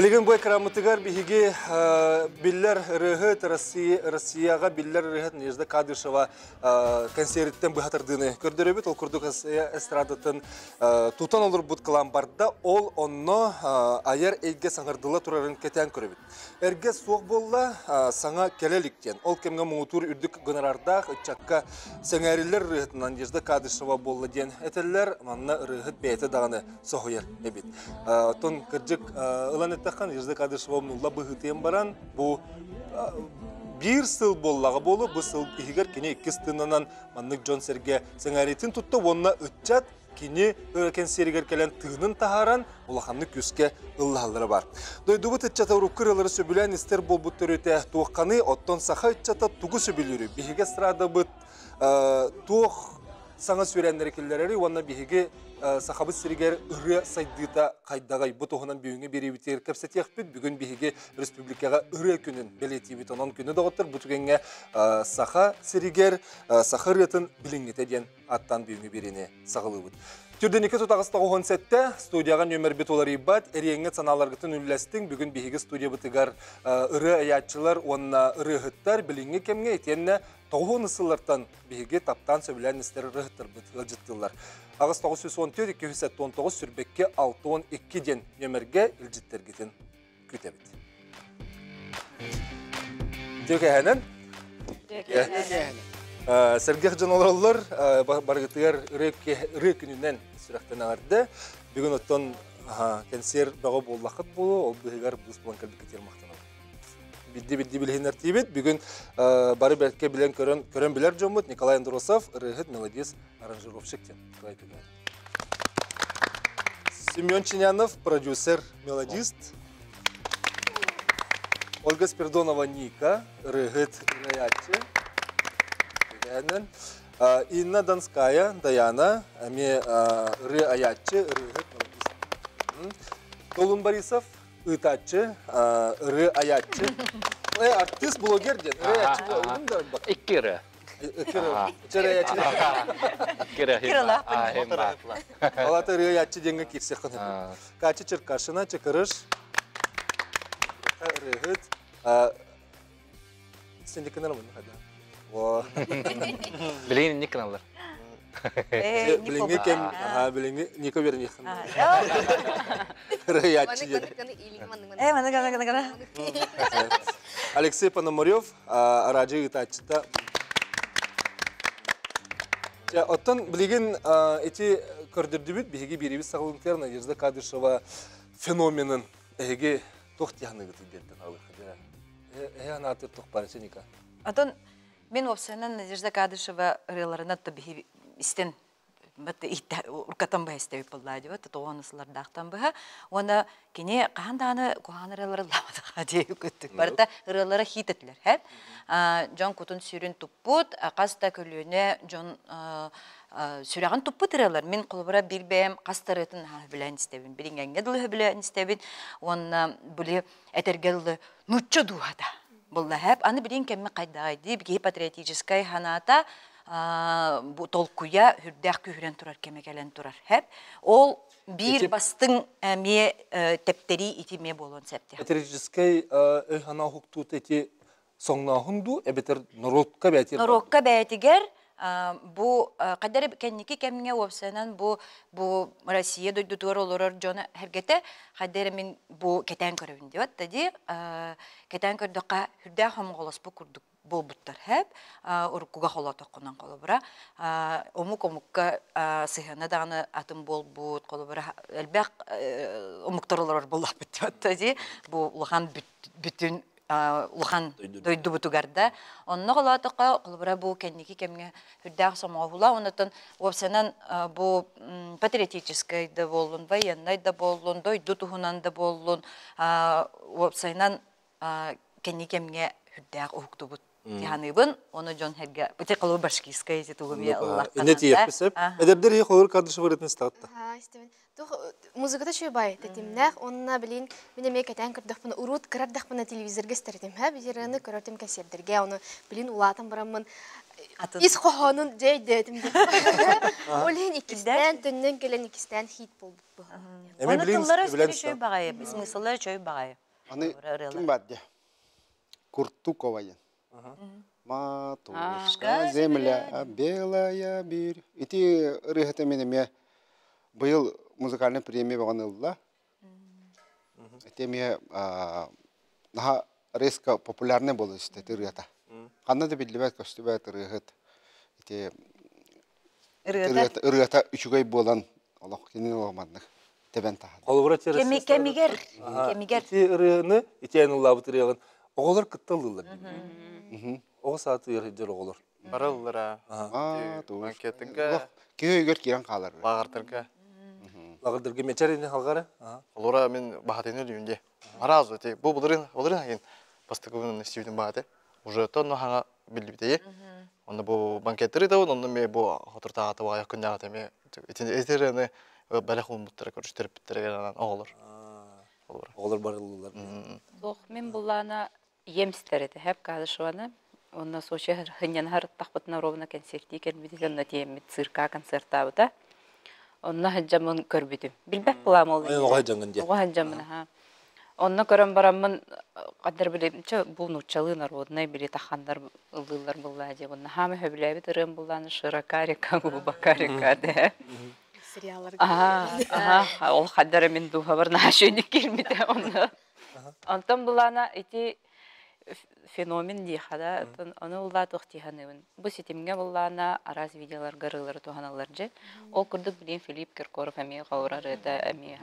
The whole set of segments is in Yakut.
Билигин бу экраммытыгар биһиги биллэр ырыаһыт Россияҕа биллэр ырыаһыт Надежда Кадышева кэнсиэриттэн быһа тардыыны көрдөрөбүт. Ол курдук эстрадатын тутан олорбут кыламбарда ол онно айар эйгэ саҥардылла турарын кэтээн көрөбүт. Эргэ суох буолла, саҥа кэлэ илик диэн. Ол кэмҥэ муҥутуур үрдүк гонорардаах ыччакка сэҥээриллэр ырыаһытынан Надежда Кадышева буолла диэн этэллэр. Манна ырыаһыт бэйэтэ даҕаны соһуйар эбит. Оттон кырдьык ылан эттэххэ, Надежда Кадышева умнулла быһыытыйан баран, бу биир сыл буоллаҕа буолуо, бу сыл иһигэр кини иккис тыыннанан маннык дьон-сэргэ сэҥээриитин тутта уонна ыччат кини кэнсиэригэр кэлэн тыынын таһааран улаханнык күүскэ ыллаһаллара бар. Дойдубут ыччата урукку ырыалары сөбүлээн истэр буолбут төрүтэ туохханы, оттон саха ыччата тугу сөбүлүүрүй? Биһиги эстрадабыт туох саҥа сүүрээннэри киллэрэри уонна биһиги Сахабыт сиригэр ырыа сайдыыта хайдаҕай? Бу туһунан бүгүҥҥү биэриибитигэр кэпсэтиэхпит. Бүгүн биһиги республикаҕа ырыа күнүн бэлиэтиибит. Онон күнү доҕоттор бу түгэҥҥэ Саха сиригэр саха ырыатын билиҥҥитэ диэн аттан бүгүҥҥү биэриини саҕалыыбыт. Түрдэники тутаҕас 97 студияҕа нүөмэрбит уларыйбат, эриэҥҥит санааларгытын үллэстиҥ. Бүгүн биһиги студиябытыгар ырыа айааччылар уонна ырыаһыттар билиҥҥи кэмҥэ итиэннэ 90 сыллартан биһиги таптаан сөбүлээн истэр ырыаһыттарбыт ыалдьыттыыллар. 8914 279 сүрбэкки 62 диэн нүөмэргэ илдьиттэргитин күүтэбит. Дьүөкэһэнэн. Сэргэх дьон олороллор, барыгытыгар ырыа күнүнэн сүрэхтэн эҕэрдэ. Бүгүн оттон кэнсиэр бөҕө буоллаххыт буолуо, ол быыһыгар быыс булан кэлбиккитигэр махтанабыт. Бидди-бидди билиһиннэртиибит. Бүгүн бары бэркэ билэн көрөн, көрөн билэр дьоммут Николай Андросов, ырыаһыт, мелодист, аранжировщик диэн. Николай Тюган. Семен Чинянов, продюсер, мелодист. Ольга Спиридонова Ника, ырыаһыт, ырыаяччы. Инна Донская, Даяна, эмиэ ырыа айааччы, ырыаһыт, мелодист. Долун Борисов, ыытааччы, ырыа айааччы. Артист, блогер диэн. Ырыа айааччы да Икки ырыа. Алата ырыа айааччы диэҥҥэ киирсиэххин сөп. Катя Черкашина, Чакырыш, ырыаһыт. Синдикинер мунна хада. Во. Билигин инник гыналлар. Билиҥҥи кэм, билиҥҥи Ника Вернихин. Ырыаяччы диэн. Алексей Пономарев, араадьы ыытааччыта. Оттон билигин ити көрдөрдүбүт биһиги биирибит саҕалыытыгар Надежда Кадышева феноменын эһиги туох дии диэнтэн алыахха Эһи анаатыр туох баар Ника? Отон мин уопсайынан Надежда Кадышева ырыаларына то биһи истэн уркатан быһа истэбит буоллаа диэбит тоҕону сылардаахтан быһа уонна кини хаһан даҕаны куһаҕан ырыалары ыллаабатаха дии күттүк барыта ырыалара хит этилэр һэ дьон кутун сүрүн туппут хас да көлүөнэ дьон сүрэҕин туппут ырыалар мин холобура биир бэйэм хас да ырыатын наһаа сөбүлээн истэбин билиҥҥэҥҥэ дылы сөбүлээн истэбин уонна били этэргэ дылы нучча дууһата буолла һэп аны билин кэмми хайдаҕай дии киһи патриотическай санаата бу толкуйа үрдээх күүһүрэн турар кэмэ кэлэн турар һэп ол биир бастыҥ эмиэ тэптэрии ити эмиэ буолуон сөп Патриотическай өй санаа уһуктуута ити соҥнооһун дуу эбэтэр норуотка бэйэтигэр норуокка бэйэтигэр бу хайдары кэнники кэмҥэ уопсайынан бу бу Россия дойдутугар олорор дьон эргэтэ хайда эрэ мин бу кэтээн көрөбүн диэбит да дии кэтээн көрдөххө үрдээх хомоҕолоспут курдук буолбуттар хэп уруккуга холоотоххунан холобура омук омукка сыһыана даҕаны атын буолбут холобура элбэх омуктар олорор буоллахпыт диэбит дии бу улахан бүтүн улахан дойдубутугар да онно холоотоххо холобура бу кэнники кэмҥэ үрдээх сомоҕоһула оннотон уопсайынан бу патриотическай да буоллун военнай да буоллун дойду туһунан да буоллун уопсайынан кэнники кэмҥэ үрдээх уһуктубут тиһаныыбын ону дьон сэргэ бити холобур башкирскай титулу бие Инне тиийэпписеп. Эдэрдэр иһи холобур кардышы барытын истаҕытта. Туох музыката үчүгэй тэтимнээх уонна билин мин эмиэ кэтээн көрдөхпүнэ уруут кыра эрдэхпинэ телевизорга истэр этим һэ биһирэни көрөр этим кэнсиэрдэргэ ону билин улаатан бараммын Ис хоһоонун дьэ өйдөөтүм диэн. Ол иһин иккистээн төннөн кэлэн иккистээн хит буолбут быһа. Оны тыллара өстөрө чөй баҕайы, смысллара чөй баҕайы. Аны ким бар де? Куртукова диэн. Матушка земля белая бир. Ити ырыһыта мен эмиэ быйыл музыкальный премия баҕан ылла. Ити эмиэ наһаа резко популярный буолла истэ ырыата. Ханна да биллибэт көстүбэт ырыаһыт. Ити ырыата үчүгэй буолан олох кини олох маннык тэбэн таһаар. Холобура Кэмигэр кэмигэр ити ырыаны итиэн ыллаабыт ырыаҕын оҕолор кытта ыллыыллар. Оҕо саатыгар сылдьар оҕолор. Барыллара. Анкетыга. Киһи өйгөр киирэн хаалар. Лааҕырдарга. Лааҕырдарга мечер ини халгара. Олора мин баһатыны өлүүм дии. Аразу ти бу былырын былырын агин бастакыбын истибитим бааты. Уже тонно хаҥа биллибитей. Онно бу банкеттары да онно ме бу хотуртаата баайа күннээҕитэ ме итини бэлэх ууммуттара көрүстэрбиттэрэ оҕолор. Оҕолор барыллылар. Суох мин буллаана ийэм истэр этэ хэп Кадышеваны. Онно Сочи хынньана харыттахпытына ровно концертии кэлбитит онно тиэммит цирка концертаабыта. Онно сылдьаммын көрбүтүм. Билбэт булаам ол. Оҕо сылдьаҥҥын диэн. Оҕо сылдьаммын аха. Онно көрөн бараммын хаддар били чэ бу нууччалыы народнай били тахандар ыллыыллар буллаа диye онно хаама хөбүлээбит ырыам буллааны широка река глубока река дэ. Сериалларга. Аха, аха, ол хаддара мин духабар наашыник киирбитэ онно. Онтон булаана ити феномен диэхэ да, ону улаатыах дии саныыбын. Бу ситимҥэ буллаана араас видеоларга ырыалары туһаналлар дьэ. Ол курдук билигин Филипп Киркоров эмиэ холобура ырыата эмиэ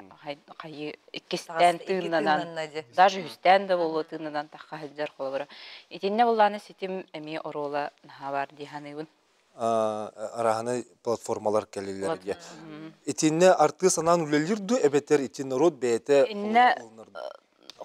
хайыы иккистээн тыыннанан, даже үһүстээн да буолуо тыыннанан тахха сылдьар холобура. Итиннэ буллаана ситим эмиэ оруола наһаа баар дии саныыбын. Арааһынай платформалар кэлэллэр диye. Итиннэ артыыс анаан үлэлиир дуу эбэтэр ити норуот бэйэтэ Иннэ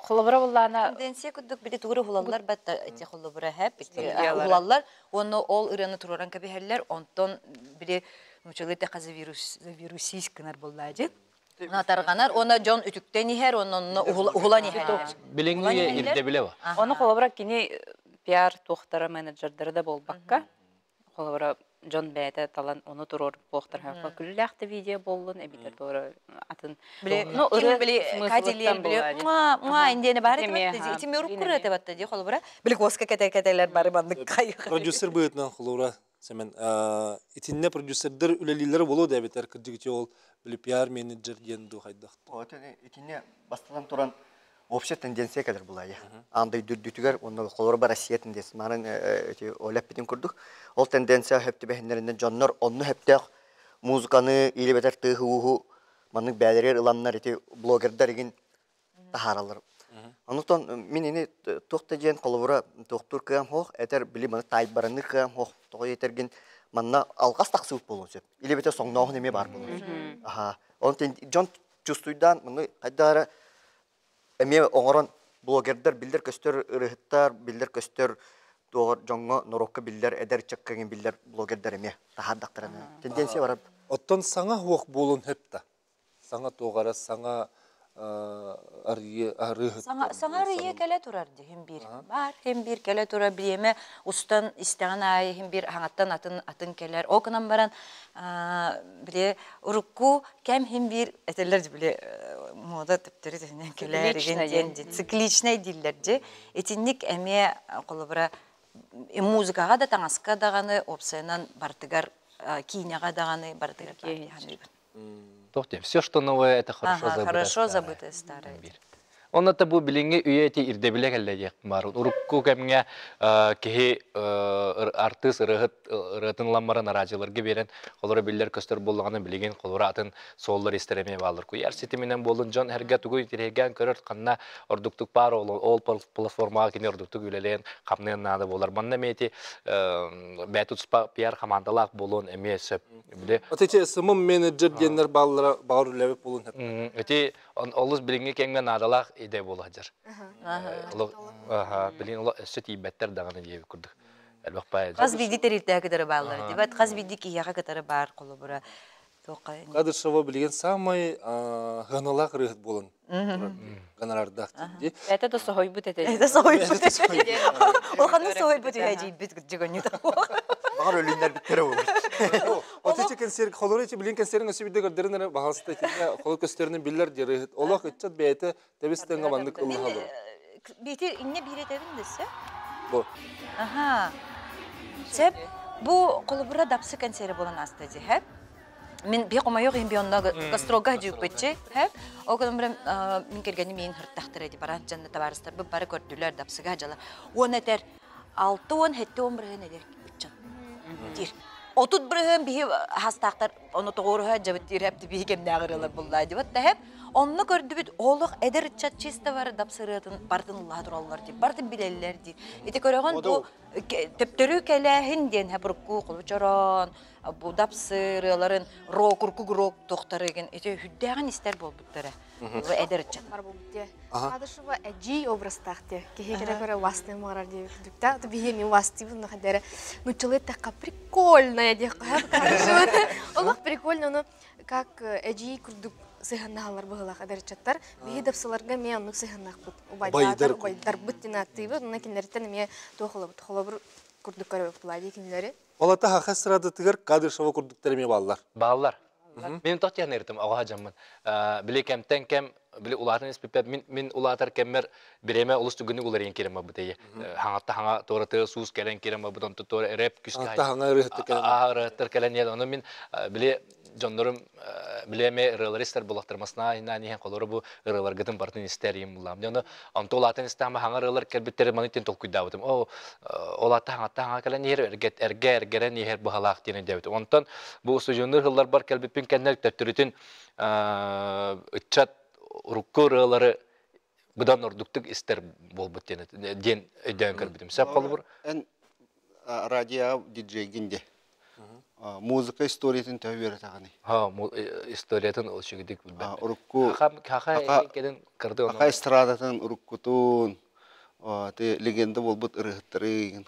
холобура буллаана Тенденция курдук били тугура уһулаллар батта ити холобура хэп уһулаллар уонна ол ырыаны туруоран кэбиһэллэр онтон били нуучалыы тэхэ завирусис гынар буоллаадьы тарҕанар уонна дьон үтүктэн иһэр уонна онно уһулан иһэр Билиҥҥи ирдэбилэ ба. Ону холобура кини пиар туохтара менеджердары да буолбакка холобура дьон бэйэтэ талан ону туруор буохтар күллээх да видео буоллун эбитэр туора атын ну ырыа били Катя били муа муа индиэни баар ити мөрүк курыа батта ди холобура били коска кете кетелер бары маннык Продюсер быһыытынан холобура Сэмэн итиннэ продюсердер үлэлииллэрэ буолуо да эбэтэр кырдьык ол били пиар менеджер диэн дуу хайдах. Итиннэ бастатан туран общая тенденция кэлэр булайа. Аан дойду үрдүтүгэр уонна холоруба Россия тенденция марын эти олэппитин курдук. Ол тенденция хөптүбэһиннэринэн дьоннор онну хөптөөх музыканы или бэтэр тыһы-ууһу маннык бээлэригэр ыланнар ити блогердар игин таһаараллар. Онутон мин ини туох да диэн холобура туохтуур кыам хоох этэр били маны таайбараны кыам хоох тоҕо этэргин манна алҕас тахсыбыт буолуон сөп. Или бэтэ соҥнооһун эмиэ баар буолуон сөп. Аха. Онтон дьон чувствуйдаан маны хайдах эрэ эмиэ оҥорон блогердар биллэр көстөр ырыһыттар биллэр көстөр туоҕар дьоҥҥо норуокка биллэр эдэр ыччакка биллэр блогердар эмиэ таһаардахтарына тенденция барар. Оттон саҥа уох буолуон сөп да. Саҥа туох эрэ саҥа арыыһыт. Саҥа арыйыы кэлэ турар дии иһин биир. Баар иһин биир кэлэ турар бириэмэ устан истэҕин аайы иһин биир аһаҥаттан атын атын кэлэр. Ол гынан баран били урукку кэм иһин биир этэллэр били мода төптөрү түһүнэн кэлэр диэн цикличнай дииллэр дии. Итинник эмиэ холобура музыкаҕа да таҥаска даҕаны уопсайынан барытыгар киинэҕэ даҕаны барытыгар баар Туох диэм, все, что новое, это хорошо забытое Хорошо забытое старое. Онно та бу билиҥҥи үйэ ити ирдэбилэ кэллэ диэх баар. Урукку кэмҥэ киһи артыыс ырыаһыт ырыатын ылан баран араадьыларга биэрэн холоро биллэр көстөр буоллаҕына билигин холоро атын суоллар истэр эмиэ бааллар. Куйаар ситиминэн буолун дьон эргэ тугу интириэһиргээн көрөр ханна ордуктук баар ол ол платформаҕа кини ордуктук үлэлээн хамныан наада буолар. Манна эмиэ ити бэйэ туспа пиар хамаандалаах буолуон эмиэ сөп. Били Ити СММ менеджер диэннэр бааллара баҕар үлэбит буолун Ити олус билиҥҥи кэмҥэ наадалаах идэ буола сылдьар. Билигин олох өссө тиийбэттэр даҕаны диэбит курдук. Элбэх баай. Хас биирдии тэрилтэҕэ кытары бааллар. Дибат хас биирдии киһиэхэ кытары баар холобура. Кадышева билигин самай хыаналаах ырыаһыт буолан гонорардаах дии. Это да соһуйбут этэ. Это соһуйбут этэ. Улаханнык соһуйбут үһэ дьийбит дьигонньута. Бағар өлүннер биттері olur. Отече консер холор ичи билин консерин өсү бирде көрдөрүн эре баһалыста итинне холор көстөрүнүн биллер жери. Олох ыччат бэйэтэ тебис теңге маннык ыллыһалыр. Бити инне биретебин десе. Бу. Аха. Сеп бу колобура дапсы консери болан асты ди, хеп? Мин би комайок им бионна гастрога жүүппетчи, хеп? О көлөмрө мин келгени мен хырттахтыр ди баран жанна табарыстар бу бары көрдүлөр дапсыга жала. Он этер 6 он хетте он бирген эдер ыччат. Дир. Отут бирген бихи хастактар оны тогоруха жабыт дир хеп бихи кемнагырылар булла дип атта хеп. Онны көрдүбүт олох эдер ыччат чисто бар дапсырытын бардын ладроллар дип, бардын билеллер дип. Ити көрөгөн бу төптөрү келэхин диэн хабырку кулучорон бу дапсырыларын рок урку рок тохтарыгын ити хүддәгән истер болбуттара. Бу эдер ыччат. Бар бу бите. Кадышева әжи образтахте. Кеһе кере көре васты маарар дип күдүктә. Аты бихе ми васты бу нахадere. Ну чылы така прикольная дип Кадышева. Олох прикольно, но как әжи күрдүк сыһаннаалар быһылах эдерчаттар. Биһи дапсыларга ме оннук сыһаннаахпыт. Убайдар Убайдар, убайдар быт тинаттыыбыт, онна кинилерттен эмиэ туохолобут, холобур курдук көрөбүт булаа дии кинилери. Олата хаха сырадытыгар Кадышева курдуктар эме баллар. Баллар. Мен тохтиян эртим ага жаммын. Били кемтен кем били улатын испепеп мин улатар кеммер биреме улус түгүнү улар ен керем бу тее. Хаңатта хаңа тора те суус келен керем бу дон тора реп күскә. Хаңатта хаңа ырыхты келен. А ырыхтыр келен ел. Оны мин били жоннорум биле ме ырылар истер булактырмасына ина нихен колору бу ырылар гытын бартын истер им булам. Оны онто улатын истама хаңа ырылар келбиттер маны тен толкуйдабытым. О олата хаңатта хаңа келен ер эргет эрге эргерен нихер бухалак тенен дебит. Онтон бу сужуннур хыллар бар келбиппин кеннер төптүрүтүн ыччат урукку ырылары будан ордуктук истер болбут ден ден өйдөн көрбүтүм. Сәп холбур. Эн радио диджей гинде. Музыка историятын төбө таганы. Ха, историятын ол шүгүдүк билбеп. Урукку Хаха келен кырды оны. Аха эстрадатын уруккутун, те легенда болбут ырыттырыгын.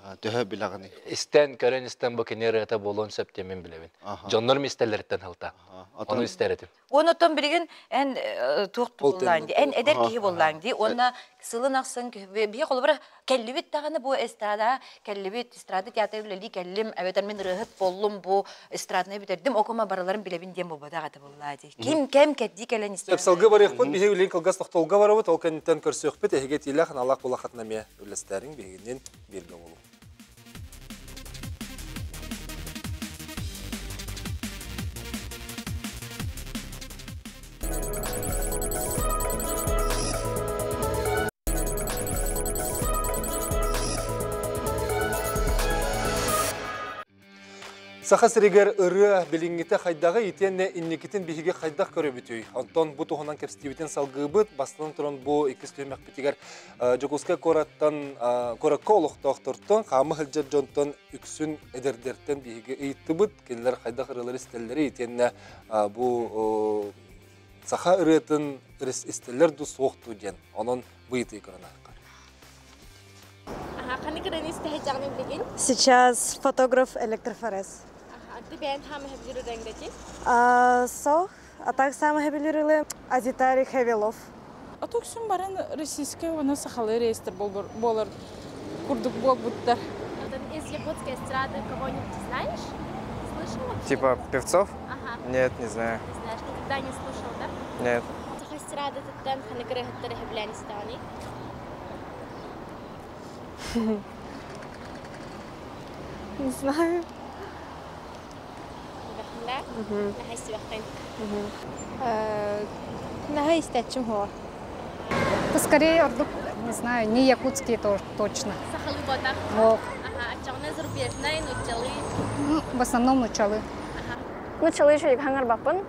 Төһө билаганы. Истен көрөн истен бу кенер это болон сөп темен билебин. Жоннор мистелерден халта. Оны истеретим. Оны тон билген эн туох буллаан ди, эн эдер киһи буллаан ди. Онна сылын ахсын бие холбара келлибит таганы бу эстрада, келлибит эстрада театр билели келлим, эбетер мен рыхыт боллум бу эстрадны битердим, окума бараларын билебин дем бу бадага буллаа ди. Ким кем кедди келен истер. Эпсалгы барыхпыт, биһи үлен кылгас тохтолга барабыт, ол кэнниттэн көрсүөхпүт, эһиге тиилэх аналаах булахатына ме үллэстээриҥ биһигиннин бииргэ болу. Саха сиригер ырыа билиңгите хайдагы итенне инникитин биһиге хайдах көрөбүтүй. Онтон бу туһунан кепстибитин салгыбыт, бастан туран бу иккис түмәк битигер Жокускай кораттан коракка олохтоохтортон, хаамы хылжар жонтон үксүн эдердертен биһиге ыйыттыбыт, келлер хайдах ырыалар истеллери итенне бу саха ырыатын истеллер ду суохту диэн. Онон быйыты көрөнө. Сейчас фотограф электрофорез. Сох, а так самое хабилирили Азитари Хевилов. А то ксюм баран российская, она сахалы реестр болар курдук болбуттар. Из якутской эстрады кого-нибудь знаешь? Слышал вообще? Типа певцов? Ага. Нет, не знаю. Не знаешь, никогда не слушал, да? Нет. Саха эстрады таттан ханыкыры хаттары хабилянистани. Не знаю. Это скорее, не знаю, не якутские тоже точно. Ага, а В основном нучалы. Нучалы еще хангар бапын,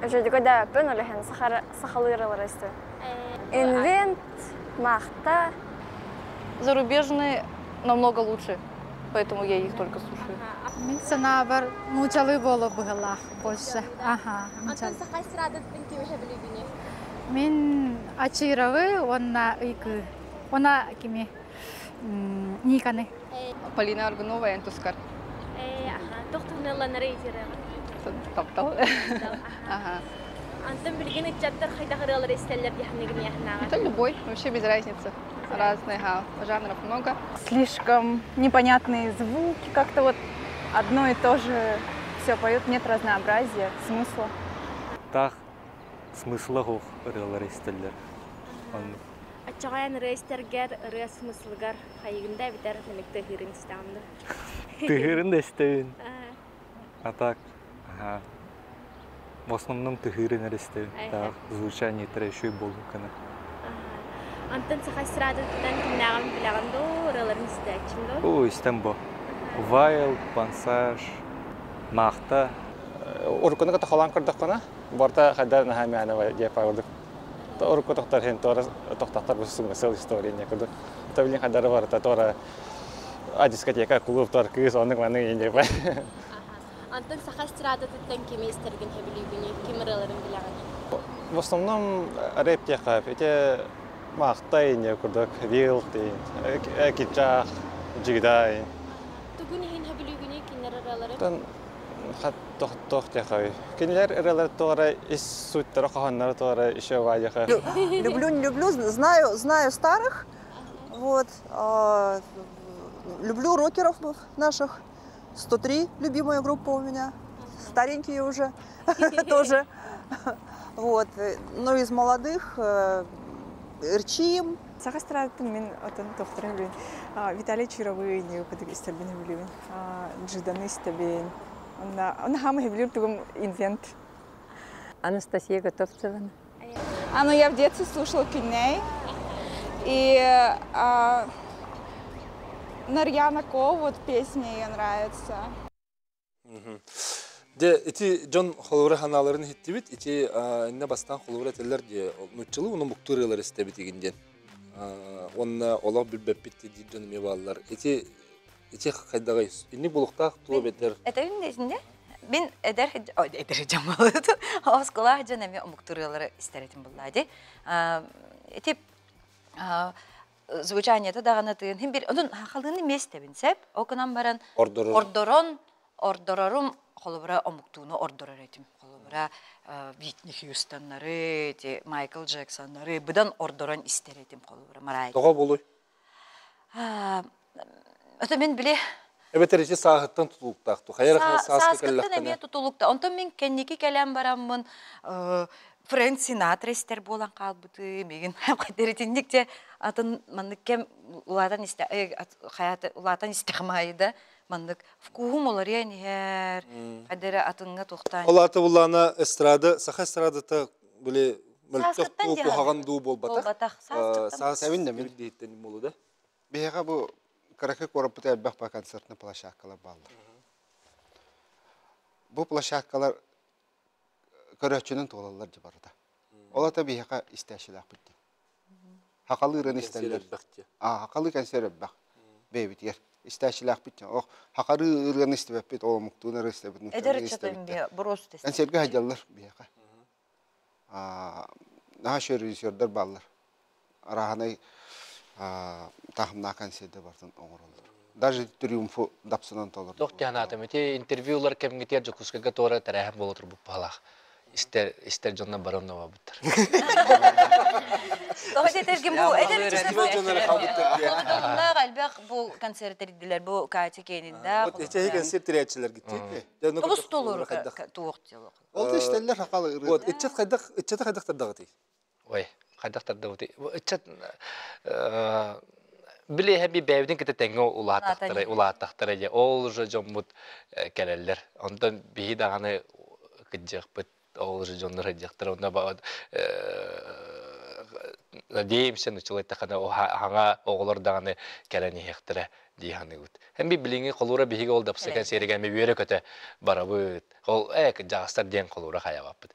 еще когда пын или хен сахалыралар исты. Инвент, махта. Зарубежные намного лучше, поэтому я их только слушаю. Мин санаабар нучалы боло быһылаах больше. Ага, Антон сахай срадат пин кими хабилигини. Мин Ачировы, онна ыйкы. Она кими Никаны. Полина Аргунова, Энтускар. Ага, тохтунелла нарейзера. Таптал. Ага. Антон билген ичаттар хайдагыралар истеллер дихнигин яхнага. Это любой, вообще без разницы. Разных жанров много. Слишком непонятные звуки, как-то вот одно и то же все поют, нет разнообразия, смысла. Таах смысла суох ырыалар истэллэр. Оччоҕо эн ырыа истэргэр, ырыа смыслыгар хайыгын да эбитэр мэник тыаһыырын истэҕин да? Тыаһыырын да истэбин. А так, ага. В основном тыһыырын эрэ истэбин. Так, звучание еще и буоллуккана. Онтон саха эстрадатыттан кимнээҕин билэҕин дуу, ырыаларын истээччиҥ дуу? О, истэн бо. Вайл, Пансаж, Маахта. Уруккуну кытта холоон көрдөххүнэ, барыта хайда наһаа мээнэ диэп курдук. Урукку тохтор иһин туора тохтохтор бу сыл история не курдук. То билин хайдары барыта туора а дискотека, клуб, туора кыыс оннук маннык диэп. Онтон саха эстрадатыттан кими истэргин сөбүлүүгүнүй, ким ырыаларын билэҕиний? В основном рэп диэххэ, ити Маахтай не курдук, Вилл, Китчах, Джигдай. Тугун иһин сөбүлүүгүнүй кинилэр ырыаларын? Тох диэххэ. Кинилэр ырыалар туора ис сууттара хоһоонноро туора еще вадиха. Люблю, не люблю, знаю, знаю старых. Вот. Люблю рокеров наших. 103 любимая группа у меня. Старенькие уже тоже. Вот. Но из молодых Эрчим. Саха эстрадатын мин отон тохторун билин. Виталий Чировы не кудук истербин билин. Джиданы истебин. Онна хамы билир тугум инвент. Анастасия Готовцева. А, ну я в детстве слушала Күннэй. И Нарьяна Ко, вот песня ее нравится. Де ити дьон холура ханааларын иһиттибит, ити инне бастан холура этэллэр дии, нуччалыы уну муктуур ырыалар истэбит игин диэн. Уонна олох билбэппит диир дьон эмиэ бааллар. Ити ити хайдаҕый? Инник булуктаах туо бэтэр. Этэбин да итинде. Мин эдэр эдэр дьон буолуут. Осколаах дьон эмиэ омуктуур ырыалары истэр этим буллаа ди. Ити звучаниета даҕаны тыын хин бир онун хахалыыны миэстэбин сеп окунан баран ордорон ордорорум холобура омуктууну ордорор этим холобура Витни Хьюстоннары ти Майкл Джексоннары быдан ордорон истер этим холобура Марай Тоҕо буолуй? Это мен биле Эбэтэр ити сааһыттан тутулуктаах ту. Хайа сааскыттан эмиэ тутулукта. Онтон мин кэнники кэлэн бараммын Фрэнк Синатра истэр буолан хаалбыты, мигин хайдэритинник те атын маннык кэм улаатан истэ хаята улаатан истэхим да маннык вкуһум уларыйан иһэр хайдэрэ атыҥҥа тухтаан Ол буллаана эстрада, саха эстрадата били мөлтөх дуу, куһаҕан дуу буолбатах. Саас диэттен болу да. Биһиэхэ бу кыракый куораппыт элбэх по концертный площадкалар бааллар. Бу площадкалар көрөөччүнэн туолаллар дьэ барыта. Ол ата биһиэхэ истээччилээхпит дии. Хахалыы ырыаны истэллэр. А хахалыы концерт элбэх. Бэйэбитигэр истээччилээхпит. Ох, хахарыы ырыаны истибэппит, ол омуктуун ырыа истэбит, Эдэр ыччат брос Концертгэ сылдьаллар биһиэхэ. Наһаа режиссердар бааллар. Арааһынай таһымнаах концерты бартын оҥороллор. Даже триумфу дапсынан толордулар. Туох диэн ити интервьюлар кэмҥитигэр Дьокуускайга туора тэрээһин буола турбут баһалаах. Истэр истэр дьонно баран быттар. Тоҕо диэтэргин бу эдэр ыччат элбэх бу концерт тэрийдилэр бу Катя Кенинда. Вот эти концерт тэрийээччилэр гитти. Тобус толору туох дело. Ол истэллэр хахалы ырыа. Вот ыччат хайдах ыччаты хайдах тардагытый? Ой, хайдах тардабытый? Ыччат били хэби бэйбитин кытта тэҥҥэ улааттахтара улааттахтара дьэ ол уже дьоммут кэлэллэр. Онтон биһи даҕаны кыдьыахпыт ол уже дьоннор сылдьыахтара. Онно надеемся, нуччалайтахана хаҥа оҕолор даҕаны кэлэн иһиэхтэрэ дии саныыбыт. Һэм би билиҥҥи холуура биһиги ол дапсыка сиэригэ эми үөрэ көтө барабыт. Ол кыдьаҕастар диэн холуура хайабаппыт.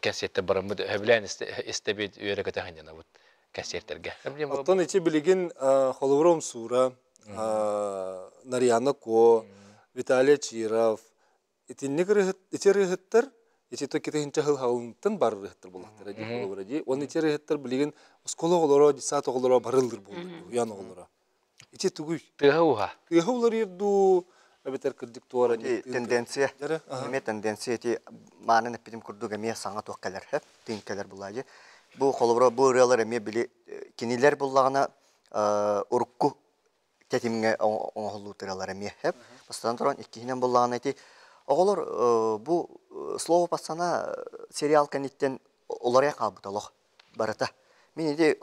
Кэсиэттэр бараммыт сөбүлээн истэбит үөрэ көтө ханньанабыт кэсиэттерге. Оттон ити билигин холобура Умсуура, Нарьяна Ко, Виталий Чиров, итинник ити ырыһыттар ити то китиһинчэ хыл хаҕылынтан бар ырыһыттар буоллахтара дии холобура дии. Уонна ити ырыһыттар билигин оскуола оҕолоро, детсад оҕолоро барыллыр буоллар, уйан оҕолоро. Ити тугуй? Тыаһа уһа. Тыаһа уларыйар дуу, эбэтэр кырдьык туора Тенденция. Эмиэ тенденция ити маанын эппитим курдук эмиэ саҥа туох кэлэр, тыын кэлэр булаайы. Бу холобура бу ырыалар эмиэ били кинилэр буллаҕына Урукку тэтимҥэ оҥоһуллубут ырыалар эмиэ сөп. Бастатан туран, иккиһинэн буоллаҕына ити оҕолор бу «Слово пацана» сериал кэнниттэн уларыйа хаалбыт олох барыта. Мин ити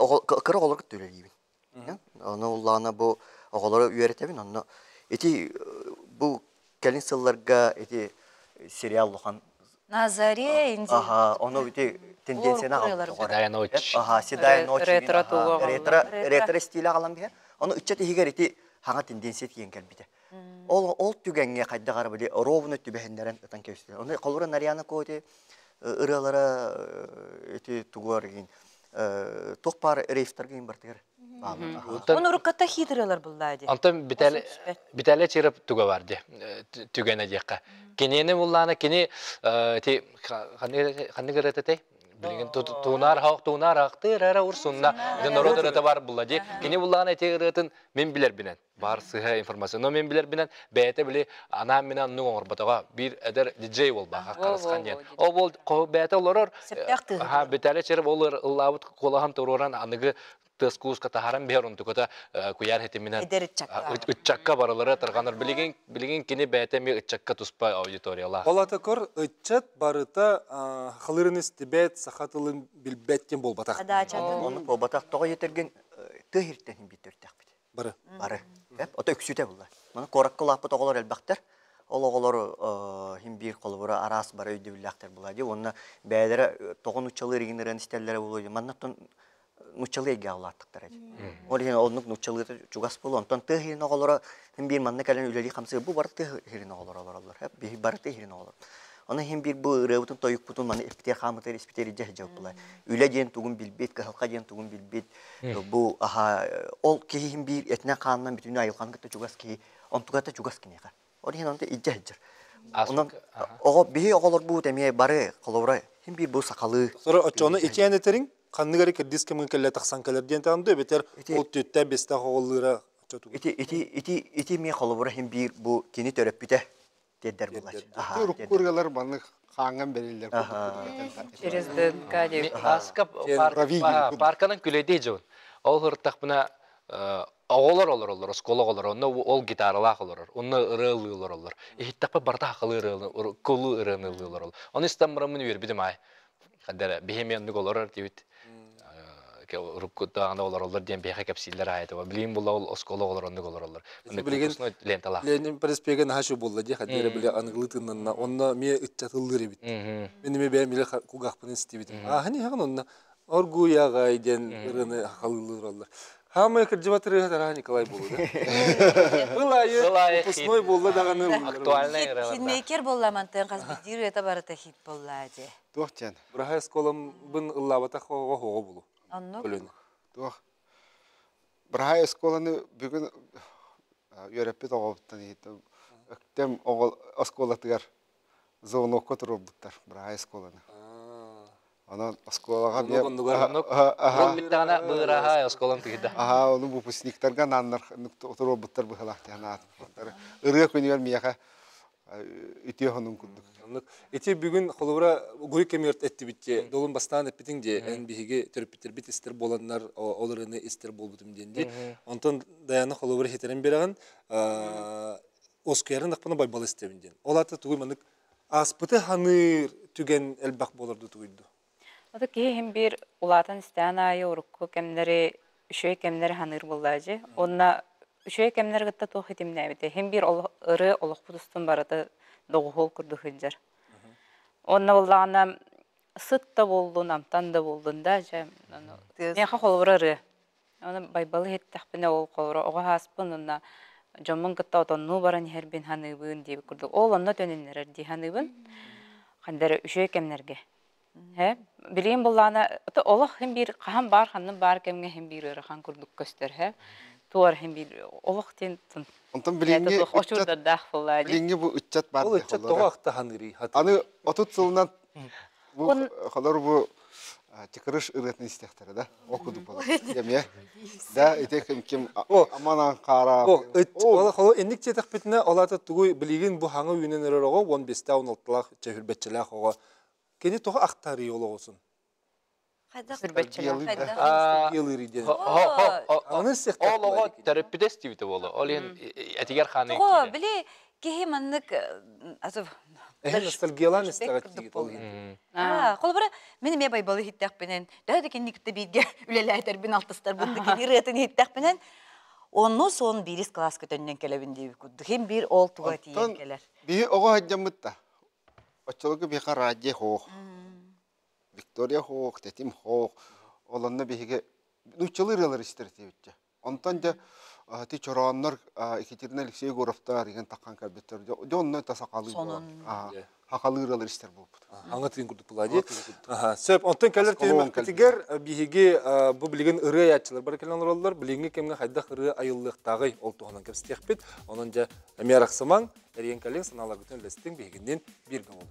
кыра оҕолорго үлэлиибин. Ону уллаҕына бу оҕолору үөрэтэбин. Онно ити бу кэлин сылларга ити сериал улахан На заре Индии. Аха, ону ити тенденцияны аҕалбыт. Седая ночь. Аха, седая ночь. Ретро ретро ретро стиле аҕалан биһэр. Ону ыччат иһигэр ити хаҥа тенденция тиийэн кэлбитэ. Ол ол түгэҥҥэ хайдах ара били ровно түбэһиннэрэн ытан кэбистилэр. Ону холобура Нарьяна Коти ырыалара ити тугуар игин туох баар рейфтарга иин бартыгар Оны урукката хит ырыалар буллаа ди. Онтон Битэлэ Чиров туга бар ди түгэнэ диэххэ. Кинини буллаана кини ити ханнык ырыатай билигин туунаар хаах туунаар ахтыр ара урсунна норуот ырыата бар булла ди. Кини буллаана ити ырыатын мин билэрбинэн бар сыһа информация. Но мен билэрбинэн бэйэтэ били анаан минэ оннук оҥорботоҕо биир эдэр диджей буолбаха харысхан диэн. Ол бол бэйэтэ олорор аха Битэлэ Чиров ол ыллаабыт куолаһын туруоран аныгы тыас кууска таһааран биһэр онтуката куйаар хитиминэн ыччакка барылары тарҕанар билигин билигин кини бэйэтэ эмиэ ыччакка туспа аудиториялаах. Ол ата көр ыччат барыта халырын истибэт саха тылын билбэт диэн буолбатах. Ону буолбатах тоҕо етергин тыа иһиттэн биир төрүттээхпит. Бары. Бары. Ото үксүтэ булла. Маны куоракка улааппыт оҕолор элбэхтэр. Ол оҕолор хим биир холобура араас бары өйдөбүллээхтэр була дии. Уонна бэйэлэрэ тоҕо нууччалыы регин ырыан истэллэрэ буолуо дии. Манна нууччалыы эйгэҕэ улааттахтара дии. Ол иһин оннук нууччалыыта чугас буолуо. Онтон тыа иһин оҕолоро хим биир манна кэлэн үлэлии хамсыы бу бары тыа иһин оҕолоро олороллор. Биһи бары тыа иһин оҕолор. Онон иһин биир бу ырыабытын тойукпутун маны испитиэр хаамытыгар испитиэр илдьэ сылдьабыт Үлэ диэн тугун билбит, кыһалҕа диэн тугун билбит. Бу аха ол киһи иһин биир этинэн хаанынан бүтүннүү айылҕаны кытта чугас киһи, онтугата чугас киниэхэ. Ол иһин онто илдьэ сылдьар. Онон оҕо биһи оҕолорбут эмиэ бары холобура иһин биир бу сахалыы. Соры оччону ичээн этериҥ ханнык эрэ кирдиис кэмҥэ кэллэ тахсан кэлэр диэн таанду эбэтэр ол түөттэ бэстээх оҕоллыыра Ити ити ити ити эмиэ холобура иһин биир бу кини төрөппүтэ тиэрдэр булач. Урукку ырыалар маннык хаанган бэриллэр Через ДНК деп. Аска парканан күлэйдей жабын. Ол хыртахпына оҕолор олороллор, оскуола оҕолоро, онно ол гитаралаах олорор, онно ырыалыы олороллор. Иһиттэхпэ барыта хахалыы ырыаны, кулуу ырыаны ылыы олороллор. Ону истэн бараммын үөрбүтүм аай. Хадара биһи оннук олорор диэбит уруккутааҕына олороллор диэн биһиэхэ кэпсииллэр аайы билигин була ол оскуола оҕолор оннук олороллор. Билигин ленталаах. Ленин проспега наһаа үчүгэй буолла дии хаддера били аныгылыы тыыннанна онно эмиэ ыччатыллыыр эбит. Мин эмиэ бэйэм били кулгаахпын истибитим. Ааһын иһэҕин онно оргуйаҕай диэн ырыаны халыылыыраллар. Хаамай кырдьыбат ырыаһыт Араха Николай буолуо да. Ылайы выпускной буолла даҕаны Актуальный ырыалар. Хитмейкер буолла мантан хас биирдии ырыата барыта хит буолла дии. Туох диэн? Быраһай оскуоламбын ыллаабатах оҕо оҕо булу. Оннук. Өлөнү. Туох? Быраһай оскуоланы бүгүн үөрэппит оҕобуттан иһиттим. Өктөм оҕо оскуолатыгар звонокка туруорбуттар быраһай оскуоланы. Онон оскуолаҕа Оннук бүттэҕинэ быыраһай оскуолам тыгыда. Аха, ону выпускниктарга анааннар туруорбуттар быһылаах диэн аатыттар. Ырыа күнүгэр миэхэ үтүө хонун курдук. Оннук. Ити бүгүн холобура гуй кэмиэрт эттибит дии. Долун бастаан эппитиҥ дии. Эн биһиги төрөппүттэрбит истэр буоланнар ол ырыаны истэр буолбутум диэн дии. Онтон Даяна холобура хитерен бирэҕин оскуйарын ахпына байбал истэбин диэн. Ол ата тугуй маннык ааспыты ханыыр түгэн элбэх буолар тугуйду. Ото киһи иһин биир улаатан истээн аайы урукку кэмнэри үчүгэй кэмнэри ханыыр буоллаажы. Уонна үчүгэй кэмнэри кытта туох итимнээбитэ. Иһин биир ырыа олохпут устун барыта доҕуһуол курдук сылдьар. Уонна буоллаҕына сыт да буоллун, амтан да буоллун да, дьэ, миэхэ холобура ырыа. Оны Байбалы иһиттэхпинэ ол холобура оҕо ааспын уонна дьоммун кытта отоннуу баран иһэрбин саныыбын диэбит курдук. Ол онно төнүннэрэр дии саныыбын. Ханна үчүгэй кэмнэргэ. Э, билигин буллаана олох хин биир хаһан баар ханнык баар кэмҥэ хин биир ыарахан курдук көстөр һэ. Туор хин биир олох тин Онтон билиҥҥи очурдардаах буоллаа дии. Билиҥҥи бу ыччат баар. Ол ыччат тоҕо ахтаһаныырый? Аны 30 сылынан бу холор бу чыкырыш ырыатын истиэхтэрэ да ол курдук буолар. Эмиэ да ити ким ким аманан хаара. Ол инник диэтэхпитинэ ол аата тугуй билигин бу хаҥа үүнэн эрэр оҕо 15-тээх 16-лаах чөһүрбэччэлээх оҕо кини тоҕо ахтарый олоҕусун? Хайдах Сүрбэччэлээх. Елыыр диэн. Ол оҕо төрөппүтэ истибитэ буолуо. Ол иһин этигэр хааны Тоҕо били киһи маннык Эһэ ностальгиялаан истэҕит диигит ол иһин. Холобура, мин эмиэ Байбалы иһиттэхпинэн, төһө да кинини кытта бииргэ үлэлээтэрбин, алтыстарбын да кини ырыатын иһиттэхпинэн, онну сон биирис кылааска төннөн кэлэбин диэбит курдук. Хим биир ол туга тиийэн кэлэр. Биһи оҕо сылдьаммыт да, оччолорго биһиэхэ радио хоох, Виктория хоох, Тэтим хоох, ол онно биһиги нууччалыы ырыалары истэр этибит. Онтон дьэ ити чорооннор Екатерина Алексей Егоровтар игин таххан кэлбиттэр. Дьэ онно та сахалыы сахалыы ырыалар истэр буолбут. Аңа тыын курдук була дии. Сөп, онтон кэлэр түһүмэхпитигэр биһиги бу билигин ырыа айааччылар бары кэлэн олороллор. Билиҥҥи кэмҥэ хайдах ырыа айыллыахтааҕый ол туһунан кэпсэтиэхпит. Онон дьэ эмиэ арахсымаҥ, эрийэн кэлиҥ, санааларгытын үллэстиҥ, биһигинниин бииргэ буолуҥ.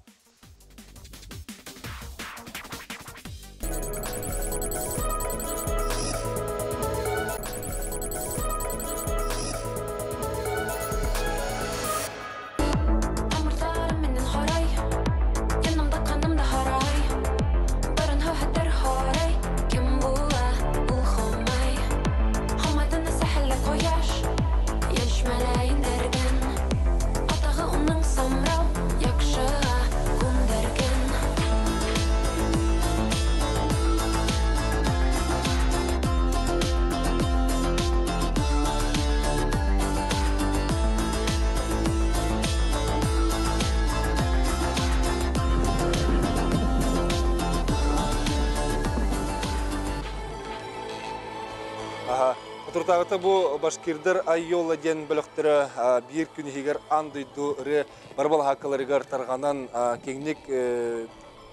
Соторутааҕыта бу башкирдар Айола диэн бөлөхтөрө биир күн иһигэр аан дойду ырыа бары балаһааккаларыгар тарҕанан киэҥник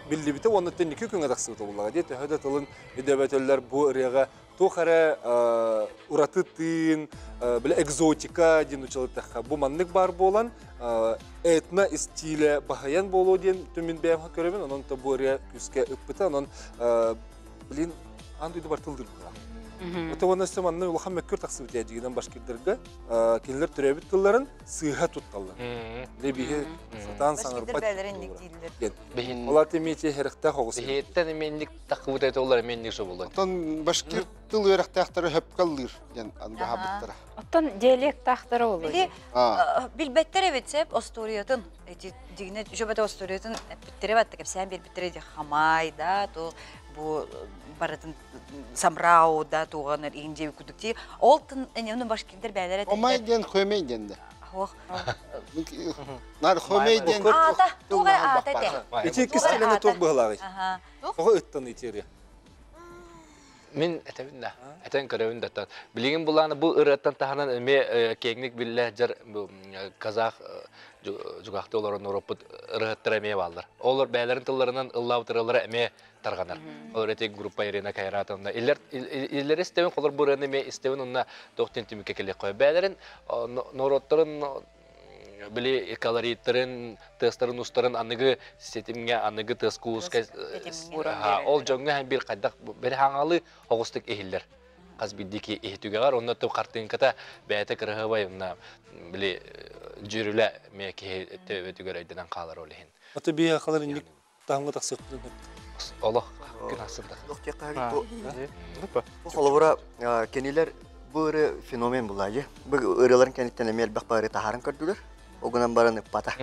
биллибитэ уонна түннүкү күҥҥэ тахсыбыта буоллаҕа дии. Төһө да тылын өйдөөбөтөллөр бу ырыаҕа туох эрэ ураты тыын, бile экзотика диэн учалытахха бу маннык баар буолан этно истиилэ баһыйан буолуо диэн түмүн бэйэм көрөбүн. Онон то бу ырыа күүскэ ыппыта. Онон блин аан дойду бар тылдыр буолар. Ото уонна өссө манна улахан мөккүр тахсыбыт дьигинэн башкирдарга кинилэр төрөөбүт тылларын сыыһа тутталлар. Лебиһи сатаан саҥарбат диэн. Олар тэмиэти хэрэхтээх оҕус. Биһиэттэн эмиэнник таххыбыт это олар эмиэнник собулар. Оттон башкир тыл үөрэхтээхтэрэ хөпкаллыыр диэн баһабыттара. Оттон диалектаахтара олор. Били билбэттэр эбит сеп остуоруйатын эти дигинэ жобата остуоруйатын эппиттэрэ батта кэпсээн биэрбиттэрэ ди хамай да то бу барытын самрау да туганар иин кудук ти ол тын энемни башкирдер бээлер Омай диэн хөмей диэн да. Ох. Нар хөмей диэн. Аата, туга аата те. Ити иккис тилени туох быһылааҕый? Тоҕо ыттан итиэри? Мин этэбин да, этэн көрөбүн да. Билигин булааны бу ырыаттан таһынан эмиэ киэҥник биллэ дьар казах жугахты олорон ороппут ырыһыттара эмиэ бааллар. Олор бэйэлэрин тылларынан ыллаабыт ырыалара эмиэ тарҕанар. Олор эти группа Ирина Кайратовна. Иллер иллер истэбин холор бу ырыаны эмиэ истэбин онна туох түмүккэ келиэх қой. Бэйэлэрин норуоттарын били колориттарын, тыастарын устарын аныгы ситимҥэ, аныгы тыаска ол дьоҥҥо бир хайдах бери хаҥалы оҕустук иһиллэр. Хас биддики иһитүгэҕэр онно тып хартыынката бэйэтэ кырыһыбай онна били дьүрүлэ мэ киһи төбөтүгэр өйдөнөн хаалар ол иһин. Аты бии халар инник таһымга тахсыахпытын Олох күн ахсында. Бу холобура кинилэр бу ыры феномен булаайы. Бу ырыаларын кэнниттэн эмиэ элбэх бары таһааран көрдүлэр. Огунан баран ыппата.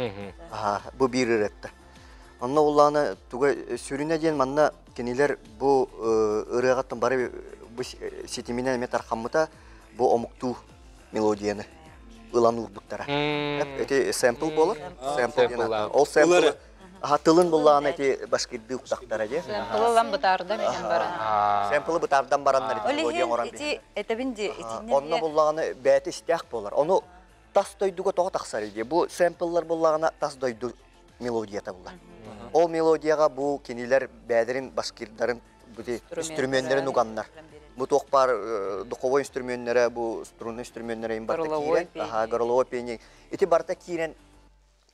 Бу биир ырыатта. Онно улаана туга сүрүнэ диэн манна кинилэр бу ырыаҕаттан бары бу ситиминэн эмиэ тархаммыта бу омуктуу мелодияны ылан уурбуттара. Эти сэмпл болор. Сэмпл диэн Ол сэмпл Аха тылын буллаҕына ити башкирдыы уктахтара дии. Сэмпл ылан бытаарда менен баран. Сэмплы бытаардан бараннар ити мелодия оҥорон Ити этэбин ди итиннэ Онно буллаҕына бэйэтэ истээх буолар. Ону тас дойдуга тоҕо тахсар дии. Бу сэмпллар буллаҕына тас дойду мелодията булар. Ол мелодияҕа бу кинилэр бэйэлэрин башкирдарын бути инструменнэрин уганнар. Бу туох баар духовой инструменнэрэ, бу струнный инструменнэрэ им барыта киирэн, аха, горловой пение. Ити барыта киирэн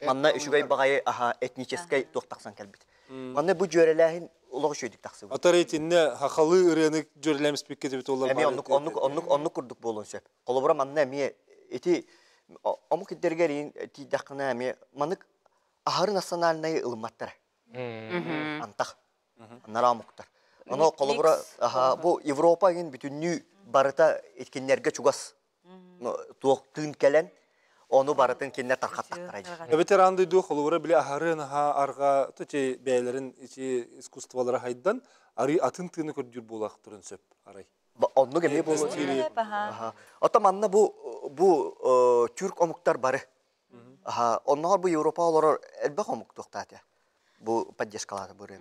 манна үчүгэй баҕайы аха этническэй туох тахсан кэлбит. Манна бу дьүөрэлээһин олох үчүгэйдик тахсыбыт. Атар итиннэ хахалы ырыаны дьүөрэлээмиспиккэ дебит олар Эмиэ оннук оннук оннук оннук курдук буолуон сөп. Холобура манна эмиэ ити омук иддэригэр иин тиийдэххинэ эмиэ маннык аһары национальнай ылымматтара. Антах. Анараа омуктар. Ону холобура бу Европа иин бүтүннүү Барыта кинилэргэ чугас туох тыын кэлэн, ону барытын кинилэр тархаттахтара. Эбэтэр аан дойду холобура били аһары наһаа арҕа ити бэйэлэрин ити искусстволара хайдан арыы атын тыыны көрдүүр буолаахтарын сөп арай. Оннук эмиэ буолуо. Ото манна бу бу түрк омуктар бары. Онноҕор бу Европа олорор элбэх омук туохтаата. Бу поддержкалаата бу Оны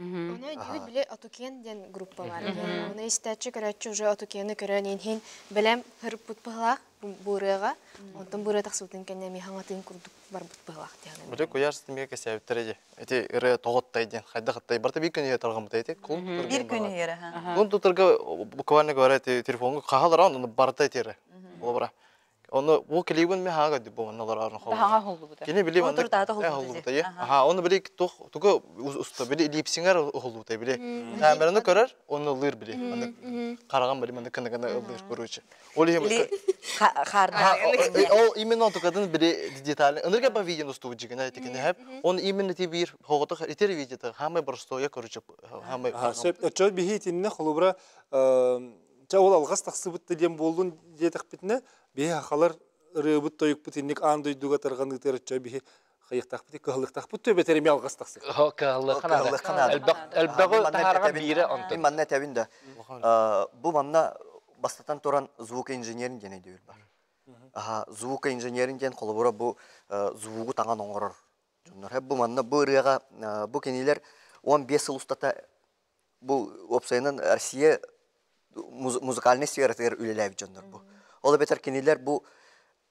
өйдүүбүт биле Отукен диэн группа бар. Оны истээччи көрөөччү уже Отукены көрөн иһин бэлэм хырыппыт быһылаах бу ырыаҕа. Онтон бу ырыа тахсыбытын кэннэ эмиэ хаҥатын курдук барбыт быһылаах диэн. Били куйаар ситимигэ кэсээбиттэрэ дии. Ити ырыа тоҕоттай диэн хайдах ыттай барыта биир күн иһэ тарҕаммыта ити. Кулун Биир күн иһэр. Кулун тутарга буквально говоря телефоҥҥа хаһалара онно барыта этиэрэ. Олобура. Оны бу клибин мен хаага ди бу онно олорор холлу. Хаҥа холлубута. Кини били маннык холлубута. Аха, оны били тух тугу уста били липсингер холлубута били. Камераны көрөр, оны ылыр били. Маннык караган били маннык кына ылыр короче. Ол иһин Ол именно тукадын били детали. Ынырга ба видео устубут жигина этикини хеп. Он именно ти бир хогото итер видео хамай простое короче хамай. Сөп өчө биһи итинне холубра ча ол алгас тахсыбыт диэн буоллун диэтэхпитинэ биһи хахалар ырыабыт тойукпут инник аан дойдуга тарҕан ыытар өчө биһи хайыктаахпыт кыһаллыктаахпыт төбөтөр эми алгас тахсы. Кыһаллыхханаада. Элбэҕи таһаарга биирэ онтон. Мин манна этэбин да. Бу манна бастатан туран звукоинженерин диэн өйдөбүл бар. Аха, звукоинженерин диэн холобура бу звугу таҥан оҥорор дьоннор. Бу манна бу ырыаҕа бу кинилэр 15 сыл устата бу уопсайынан Россия музыкальнай сфератыгар үлэлээбит дьоннор бу. Ол эбэтэр кинилэр бу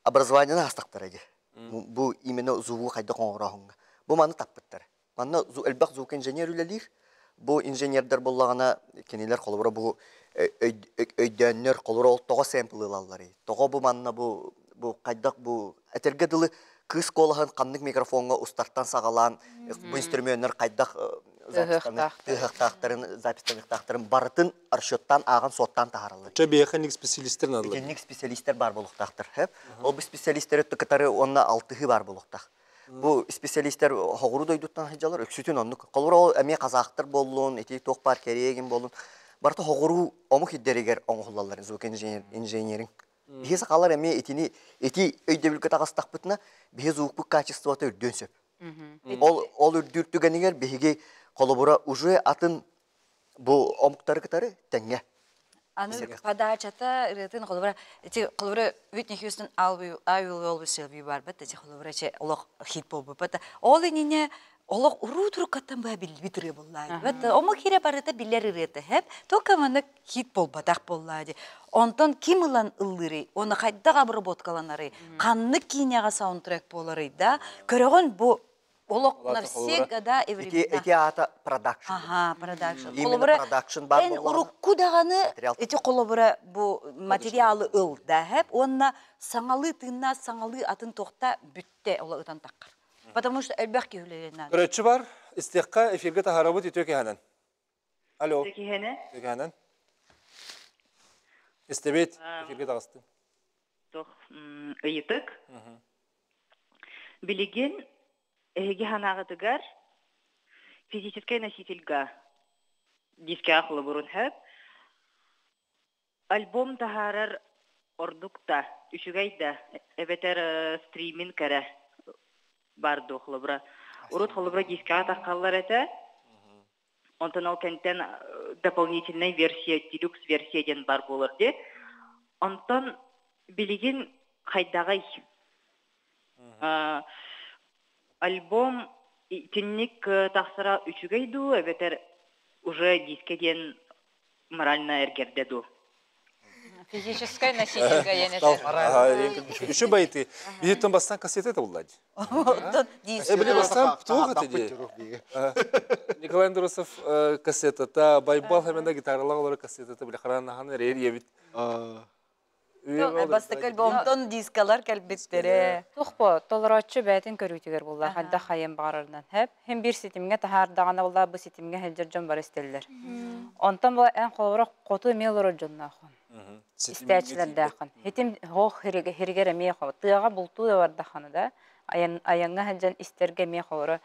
образованиены астахтара дии. Бу именно звугу хайдах оҥорооһуҥҥа. Бу маны таппыттар. Манна элбэх звукоинженер үлэлиир. Бу инженердэр буллаҕына кинилэр холобура бу өйдөөннөр холобура ол тоҕо сэмпл ылалларый? Тоҕо бу манна бу бу хайдах бу этэргэ дылы кыыс куолаһын ханнык микрофоҥҥа устартан саҕалаан бу инструменнар хайдах тыаһыахтаахтарын запистаныахтаахтарын барытын расчеттаан ааҕан суоттаан таһаараллар. Чэ биэхэ специалистер наадалар. Итинник специалистер бар буолуохтаахтар. Ол бу специалистеры кытары уонна алтыһыы бар буолуохтаах. Бу специалистер хоҕуруу дойдуттан сылдьаллар, өксүтүн оннук. Холобура ол эмиэ казахтар буоллун, ити туох баар кэриэгин буоллун, барыта хоҕуруу омук ирдэригэр оҥоһуллаллар звукоинженеринг. Биһи сахалар эмиэ итини ити өйдөбүлгэ таҕыстахпытына, биһи звукпут качествота үрдүөн сөп. Ол ол үрдүүр түгэнигэр биһиги холобура уже атын бу омуктары кытары тэҥҥэ Аны подачата ырыатын холобура ити холобура Whitney Houston I will I will always love you барбат ити холобура че олох хит буолбут ол иннине олох уруу туруккаттан баа биллибит ырыа буоллаа бат омук хире барыта биллэр ырыата хэп только маннык хит буолбатах буоллаа ди онтон ким ылан ыллыырый оны хайдах обработкаланарый ханнык киинэҕэ саундтрек буоларый да көрөҕүн бу олох на все года и времена. Ити аата продакшн. Ага, продакшн. Именно продакшн бар эн урукку даҕаны ити холобура бу материалы ыл да хэп уонна саҥалыы тыынна саҥалыы атын туохта бүттэ ола ытан таххар. Потому что элбэх киһи үлэлиэн Көрөччү бар, истиэххэ эфиргэ таһаарабыт үтүө киһэнэн. Алло. Киһэнэ. Киһэнэн. Истэбит, эфиргэ таҕыстым. Туох ыйытык. Билигин эһиги санааҕытыгар физическэй носительга дискэҕэ холобурун сөп. Альбом таһаарар ордук да, үчүгэй да, эбэтэр стриминг эрэ баар дуо холобура. Урут холобура дискэҕэ таххаллар этэ, онтон ол кэнтэн дополнительная версия, делюкс версия диэн бар буолар дии. Онтон билигин хайдаҕый? Альбом итинник тахсара үчүгэй дуу, эбэтэр уже дискэ диэн морально эргэрдэ дуу? Физическай носительга диэн этэр. Үчү байты. Биһиттэн бастан кассета табыллад. Били бастан туох это ди? Николай Андросов кассетата, Байбал хэмэнэ гитаралаах олорор кассетата били хараан эрээр ебит. Бастакы альбомтон дискалар кэлбиттэрэ. Туох бу толорооччу бэйэтин көрүүтүгэр буолла хайдах хайан баҕарарынан хэп һин биир ситимҥэ таһаардаҕына буолла бу ситимҥэ сылдьар дьон бары истэллэр. Онтон бу эн холобура хоту эмиэ олорор дьоннооххун. Истээччилэрдээххин. Хитим хоох хиригэр эмиэ хо тыаҕа бултуу да бардаххына да айаҥҥа сылдьан истэргэ эмиэ холобура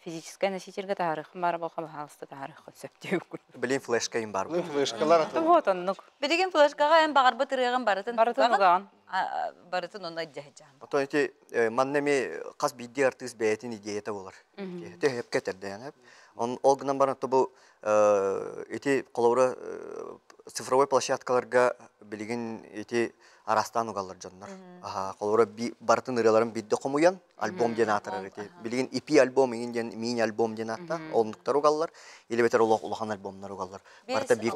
Физическай носительга таһаарыаххын баара буолха, баһаалыста таһаарыаххын сөп диэбит. Билин флешка им бар. Флешкалар Вот оннук. Билигин флешкаҕа эн баҕарбыт ырыаҕын барытын Барытын угаҕын. Барытын онно дьаһыдьаан. Оттон ити манна эми хас биирдии артыыс бэйэтин идеята болар. Ити хөпкө этэрдээн. Ол гынан баран бу ити холобура цифровой площадкаларга билигин ити араастаан угаллар дьоннор. Холобура барытын ырыаларын биирдэ хомуйан альбом диэн аатырар ити. Билигин EP альбом иҥин диэн мини альбом диэн аатта. Оннуктар угаллар. Или бэтэр олох улахан альбомнар угаллар. Барыта биир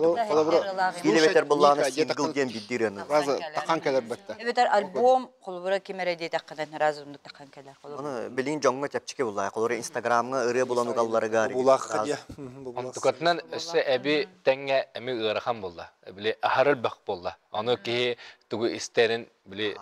Или бэтэр буллааны сингл диэн биирдии ырыаны. Разы тахан кэлэр бэтте. Эбэтэр альбом холобура ким эрэ диэтэххинэ разы оннук тахан кэлэр. Оны билигин дьоҥҥо чэпчэки буллаа. Холобура Инстаграмҥа ырыа булан угалларыгар. Булаахха диэ. Онтукатынан өссө эби тэҥҥэ эми ыарахан буолла. Били аһар элбэх буолла. Ону киһи тугу истэрин били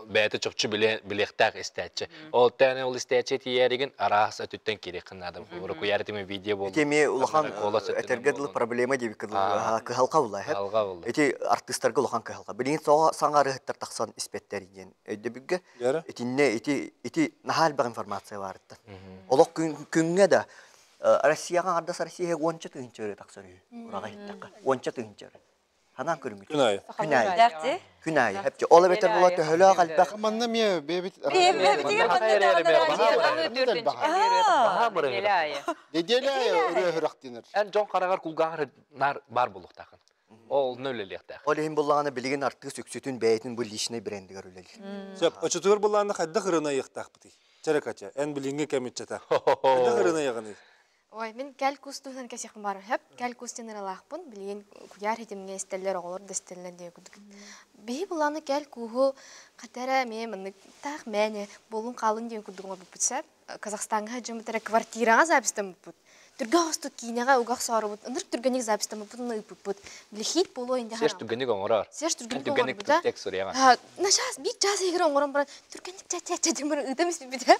бэйэтэ чопчу билиэхтээх истээччи. Ол тээнэ ол истээччи тиийэригин араас өтүттэн киириэххин наада. Холобура куйаар тимэ видео буолла. Ити эмиэ улахан этэргэ дылы проблема диэбиккэ дылы кыһалҕа буолла. Кыһалҕа буолла. Ити артыыстарга улахан кыһалҕа. Билигин соҕо саҥа арыһыттар тахсан испэттэр диэн өйдөбүлгэ. Итиннэ ити ити наһаа элбэх информация баарыттан. Олох күҥҥэ да Россияҕа аҥардас Россия уонча тыһыынча ырыа тахсар үһү. Ураҕа иһиттэххэ. Уонча тыһыынча ырыа. Ханаан көрүҥүт. Күн аайы. Күн аайы. Күн аайы. Хэпчи. Ол эбэтэр була төһөлөөх элбэх. Манна эмиэ бэйэбит Неделя ырыа үрэх динер. Эн дьон хараҕар кулгааҕар наар баар буолуохтаахын. Ол үлэлиэхтээх. Ол иһин буллаҕына билигин артыыс үксүтүн бэйэтин бу личный брендигэр үлэлиир. Сөп. Очутугар буллаҕына хайдах ырыаны айыахтаахпытый? Чэрэ-кача, эн билиҥҥи кэмиччэтэ. Хайдах ырыаны айаҕыный? Ой, мин кэл кус туһунан кэсиэхпин баар хөп. Кэл кус диэн ыралаахпын. Билигин куйаар хитимҥэ истэллэр, оҕолор да истэллэр диye курдук. Биһи булааны кэл кууһу хатара эмиэ маннык таах мээнэ буолун хаалын диэн курдук оҥорбуппут сөп. Казахстаҥҥа сылдьыммыт эрэ квартираҕа записьтаммыппыт. Түргэн оҕустук киинэҕэ угах соорубут, ынырык түргэнник записьтаммыппыт уонна ыыппыппыт. Били хит буолуо инде Сеш түргэнник оҥорор. Сеш түргэнник Түргэнник оҥорбута. текст суруйаҕын. На час, биир час иһигэр оҥорон баран түргэнник ча-ча-ча диэн баран ыытам испиппитэ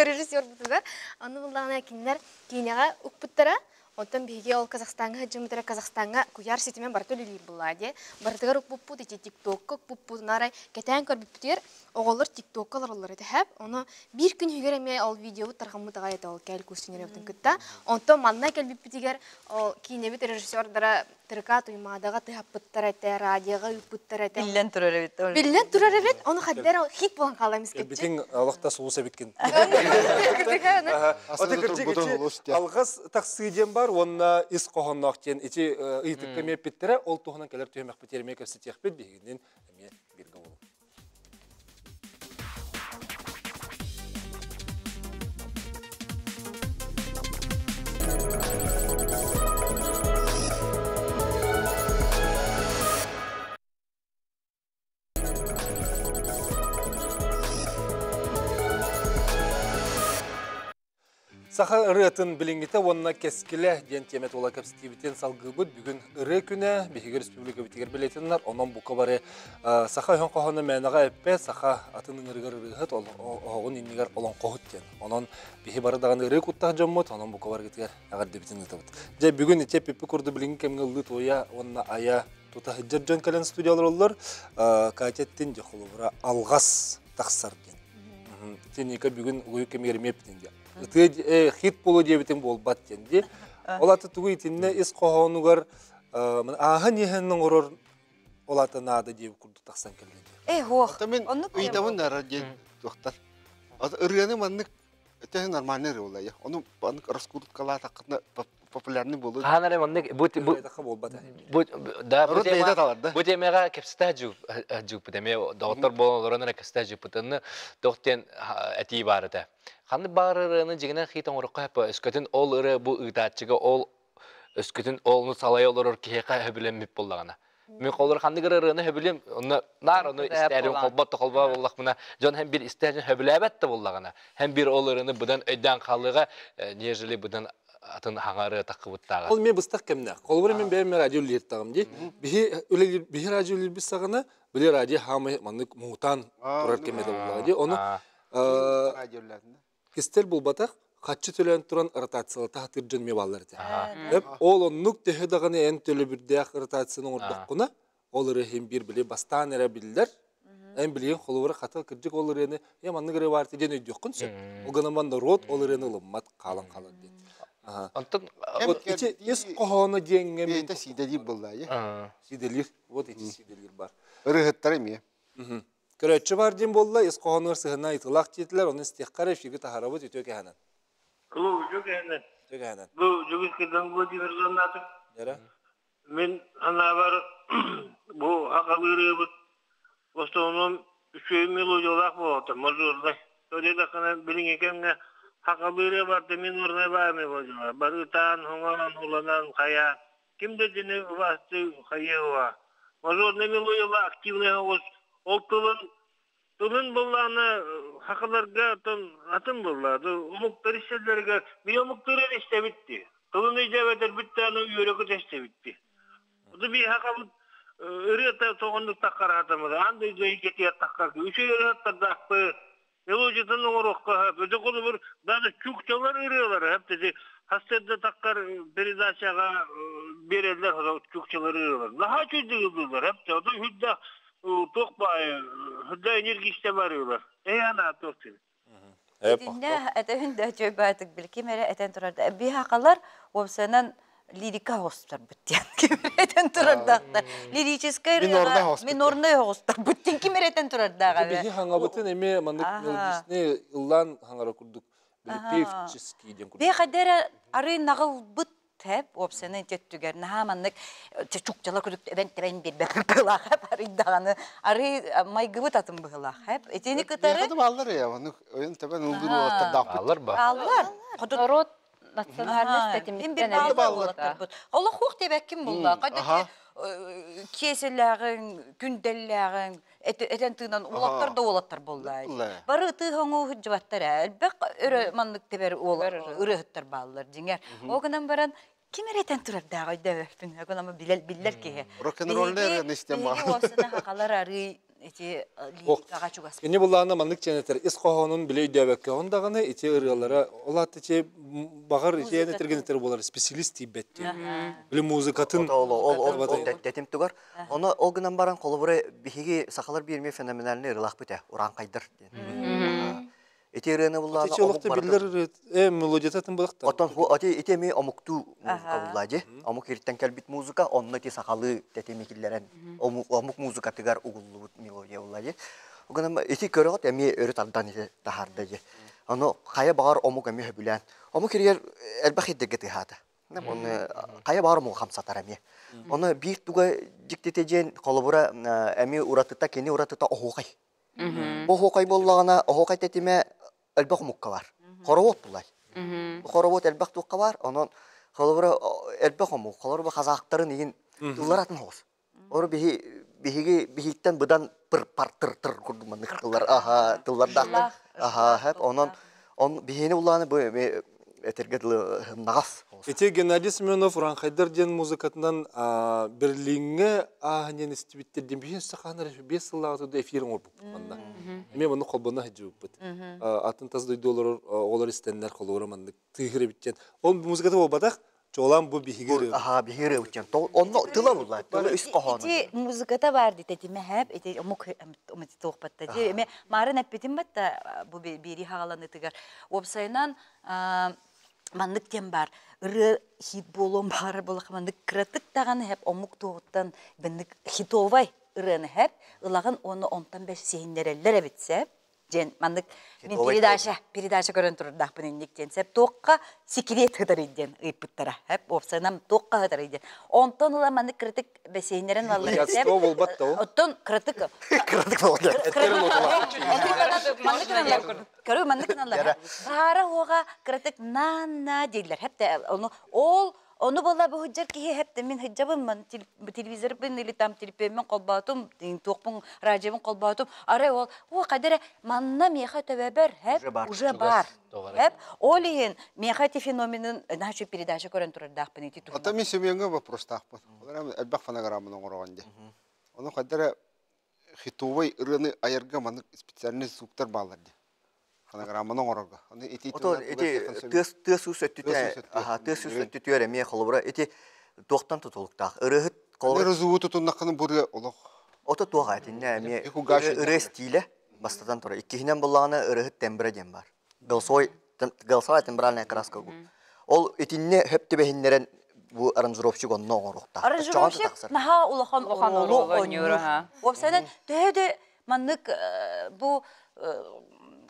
режиссербутугар. Аны буллаҕына кинилэр киинэҕэ укпуттара. Оттон биһиги ол Казахстаҥҥа сылдьыммыт эрэ Казахстаҥҥа куйаар ситимэ барыта үлэлиир буоллаа диэ. Барытыгар укпуппут, ити тиктокка укпуппут, арай кэтээн көрбүппүтүгэр оҕолор тиктокка олороллор этэ һэп. Ону биир күн иһигэр эмиэ ол видеобут тарҕаммыт аҕай этэ ол кээл күүстүнэрэбитин кытта. Онтон манна кэлбиппитигэр ол киинэбит режиссердара Тырка Туймаадаҕа тыһаппыттар этэ, радиоҕа ыыппыттар этэ. Биллэн турар эбит. Биллэн турар эбит. Ону хаддер хит буолан хаалла эмискэччи. Кэлбитиҥ олохто сулус эбиккин. Оты кырдьык ити алҕас тахсыы диэн бар уонна ис хоһоонноох диэн ити ыйытыкка эмиэ эппиттэрэ ол туһунан кэлэр түһүмэхпит эмиэ кэпсэтиэхпит биһигинин эмиэ бииргэ буолуҥ. Саха ырыатын билиҥҥитэ уонна кэскилэ диэн тиэмэ тула кэпсэтиибитин салгыыбыт. Бүгүн ырыа күнэ биһиги республикабытыгар бэлиэтэнэр. Онон бука бары саха өһөн хоһооно мээнэҕэ эппэт, саха атын ыҥырыгар ырыаһыт, оһоҕун иннигэр олоҥхоһут диэн. Онон биһи бары даҕаны ырыа куттаах дьоммут, онон бука барыгытыгар эҕэрдэбитин ыытабыт. Дьэ, бүгүн ити эппиппит курдук билиҥҥи кэмҥэ ыллыы туойа уонна айа тута сылдьар дьон кэлэн студиялар оллор. Катя эттин дьэ холобура алҕас тахсар диэн. Итинника бүгүн улуйу кэмигэр эмиэ эппитин диэн. Ытыа хит буолуо диэбитин буолбат диэн ди. Ол аты тугу итиннэ ис хоһоонугар ааһан иһэн оҥорор ол ата наада диэбит курдук тахсан кэллэ диэн. Э, хуох. Мин ыйдабын ара диэн туохтар. Ырыаны маннык Это нормальный ырыа буолла. Ону маннык раскруткалаатаххына популярный буолуо. Хаһан эрэ маннык бу бу да бу тема бу темаҕа кэпсэтэ жууппут эмиэ доҕоттор буолан олорон эрэ кэпсэтэ жууппут онно туох диэн этии баар этэ. Ханнык баар ырыаны дьиҥинэн хит оҥороххо сөп өскөтүн ол ырыа бу ыытааччыга ол өскөтүн олну салайа олорор киһиэхэ сөбүлэммит буоллаҕына. Мин холлор ханнык ырыаны сөбүлүөм, онно наар ону истээрим холбот да холбоо буоллахпына, дьон һэм бир истээччи сөбүлээбэт да буоллаҕына, һэм бир ол ырыаны быдан өйдөөн хаалыаҕа, нежели быдан атын хаҥа ырыа таххыбыттааҕа. Ол мен быстах кэмнээх. Холобура мен бэйэм радио үлэлииртаҕым дии. Биһи үлэлиир биһи радио үлэлиирбит саҕана, били радио хаамай маннык муҥутаан турар кэмэ да буоллаҕа дии. Ону Кистэл булбатах, хаччы төлөөн туран ротациялата сатыыр дьон эмиэ бааллар этэ. Ол оннук төһө даҕаны эн төлөбүрдээх ротацияны оҥордоххуна, ол эрэ иһин биир били бастаан эрэ биллэр, Эн билигин холобура хата кырдьык ол ырыаны я маннык ырыа баар диэн өйдүөххүн сөп. Ол гынан народ ол ырыаны ылыммат хаалан хаалар диэн. Онтон вот ити ис хоһооно диэҥҥэ мин Бэйэтэ сиидэлиир буолла Сиидэлиир. Вот ити сиидэлиир бар. Ырыһыттар эмиэ. Көрөөччү бар диэн буолла, ис хоһоонугар сыһына ыйытылаах диэтилэр, ону истиэххэ эрэ эфиргэ таһаарабыт үтүө кэһэнэн. Клуб үтүө кэһэнэн. Үтүө кэһэнэн. Бу Дьөгүскэдэн Владимир Леонардов. Дэрэ. Мин санаабар бу хахалыырыыбыт в основном үчүгэй мелодиялаах буолуохтар, мажорнай. Тоҕо билиҥҥи кэмҥэ хахалыырыа барда минорнай баар мелодиялар. Бары ытаан, хоҥоон, уланан, хайаан. Ким да итини убаастыы хайыа Мажорнай мелодиялар активнай оҕус ол тылын тылын былаана хахаларга атын атын буолла. Омуктар истэллэригэр ми омуктары истэбит дии. Тылын өйдөөбөтөрбүт даҕаны үөрэ-көтө истэбит дии. Ону би хахабыт ырыата тоҕоннук таххараатаммыт аан дойду эйгэтигэр таххар үчүгэй ырыаттардаахпыт мелодиятын оҥоруохха сөп. Өтө холобур даже чукчалар ырыалара сөп ити хастыарда таххар передачаҕа биэрэллэр чукчалар ырыалар. Наһаа үчүгэйдик ыллыыллар сөп ото үрдээх туох баайы үрдээх энергичтэ барыылар. Эһи анаа туох дии. Итиннэ этэн да үчүгэй баайтык били ким эрэ этэн турар да биһакалар уопсайынан лирика оҕустарбыт диэн ким эрэ этэн турардаахтар. Лирическэй ырыаҕа минорнай оҕустарбыт диэн ким эрэ этэн турардааҕа. Биһи хаҥабытын эмиэ маннык мелодичный ыллаан хаҥара курдук били певческий диэн курдук. Би хадера арый наҕылбыт тэп уопсайынан ити өттүгэр наһаа маннык чучукчала курдук эбэн-тэбэн биэрбэт быһыылаах эп арыйдаҕаны арый майгыбыт атын быһыылаах эп итини кытары бааллар я ону ойон тэбэн ылгыр уолаттардаахпыт Бааллар ба бааллар Народ национальность тэтимиттэн эбит уолаттарбыт олох хуох диэбэккин булла хайдах киэсэлээҕиҥ күндэллээҕиҥ этэн тыынан уолаттар да уолаттар буолла бары ытыы хоҥуу сылдьыбаттар ээ элбэх өрө маннык тэбэр ырыаһыттар бааллар дьиҥэр ол гынан баран ким эрэ этэн турардаах өйдөөбөппүн гынан билэр биллэр киһи рок-н-роллер истэн биһиги уопсана хахалар арыы ити лирикаҕа чугас Кини буллаана маннык чэнэтэр ис хоһоонун билэ өйдөөбөккө он даҕаны ити ырыалара ол аата ити баҕар ити этэргэнэтэр буолар специалист тиийбэт диэн. Били музыкатын ол ол тэтим тугар Ону ол гынан баран холобура биһиги сахалар биир феноменальный ырылаахпыт ээ урааҥхайдар диэн. Ити ырыаны буллаана Ити олохто биллэр мелодията атын былахтар. Оттон ати ити эми омуктуу музыка булла дьи. Омук ириттэн кэлбит музыка, онно ити сахалыы тэтими киллэрэн омук музыкатыгар угуллубут мелодия булла дьи. Гынан ити көрөҕүт эмиэ өрө тардан ити таһаарда дьи. Ону хайа баҕар омук эмиэ сөбүлээн. Омук иригэр элбэх ирдэргэ тыаһаата. Оны хайа баар омугу хамсатар эмиэ. Оны биир туга дьиктитэ диэн холобура эмиэ уратыта кини уратыта оһуохай. Бу оһуохай буоллаҕына оһуохай тэтимэ элбэх омукка бар. Хоровод булай. Хоровод элбэх туохха бар. Онон холобура элбэх омук. Холобура казахтарын иин тыллар атын хоҕус. Ору биһи биһиги биһиттэн быдан пыр пар тыр тыр курдук маннык тыллар аха тыллардаахтар. Аха хэп онон он биһини улааны бу этэргэ дылы нагас. Ити Геннадий Семенов Уранхайдар диэн музыкатынан Берлиҥҥэ ааһан истибиттэр диэн биһи сахаанар 5 сыллааҕыта эфир оҥорбуппут манна. Эмиэ маннык холбоно сылдьыбыппыт. Атын тас дойду олорор оҕолор истэннэр холобура маннык тыыһыр эбит диэн. Ол музыката буолбатах, Чуолаан бу биһиги ырыабыт. Аха, биһиги ырыабыт диэн. Онно тыла булла, тыла үс хоһооно. Ити музыката бар дии тэтимэ хэп, ити омук туохпатта. Ди эме марын эппитим батта бу бири хагаланытыгар. Уопсайынан маннык тем бар. Ырыа хит буолуон баҕарар буоллахха маннык кыратык даҕаны хэп омук туоҕуттан бинник хитовай ырыаны хэп ылагын уонна онтон бэс сиһиннэрэллэр эбит сэп диэн маннык мин передача передача көрөн турардаахпын инник диэн сеп туохха секрет ыытарый диэн ыйыппыттара хэп уопсайынан туохха ыытарый диэн онтон ыла маннык кырытык бэсиһиннэрэн ылаллар сеп оттон кырытык кырытык маннык гыналлар көрүү маннык гыналлар баара уоҕа кырытык на на дииллэр хэпте ону ол Ону буолла бу сылдьар киһи хэптэ мин сылдьабын ман телевизорбын или там телепиэммин холбоотум, туохпун радиобун холбоотум. Арай ол о кадere манна миэхэ төбөбөр хэп уже бар. Хэп ол иһин миэхэ ити феноменын наһаа передача көрөн турардаахпын ити туһунан. Ата мин семьяңа вопростаахпын. Олар элбэх фонограмманы оҥороҕун дии. Ону хайдара хитовай ырыаны айарга маннык специальный звуктар бааллар дии. Фонограмманы оҥорорго. Аны ити Отон ити тыас тыас уус өттүтэ аха тыас уус өттүтүгэр эмиэ холобура ити туохтан тутулуктаах ырыһыт холобура звугу тутуннаххына бу ырыа олох. Ото туох этинне эми ырыа стиле бастатан турар. Иккиһинэн буллаҕына ырыһыт тембрэ диэн бар. Голосовой голосовая тембральная краска бу. Ол итинне хөп түбэһиннэрэн бу аранжировщик онно оҥоруохтаах. Аранжировщик наһаа улахан оруолу оонньуур. Уопсайынан төһө да маннык бу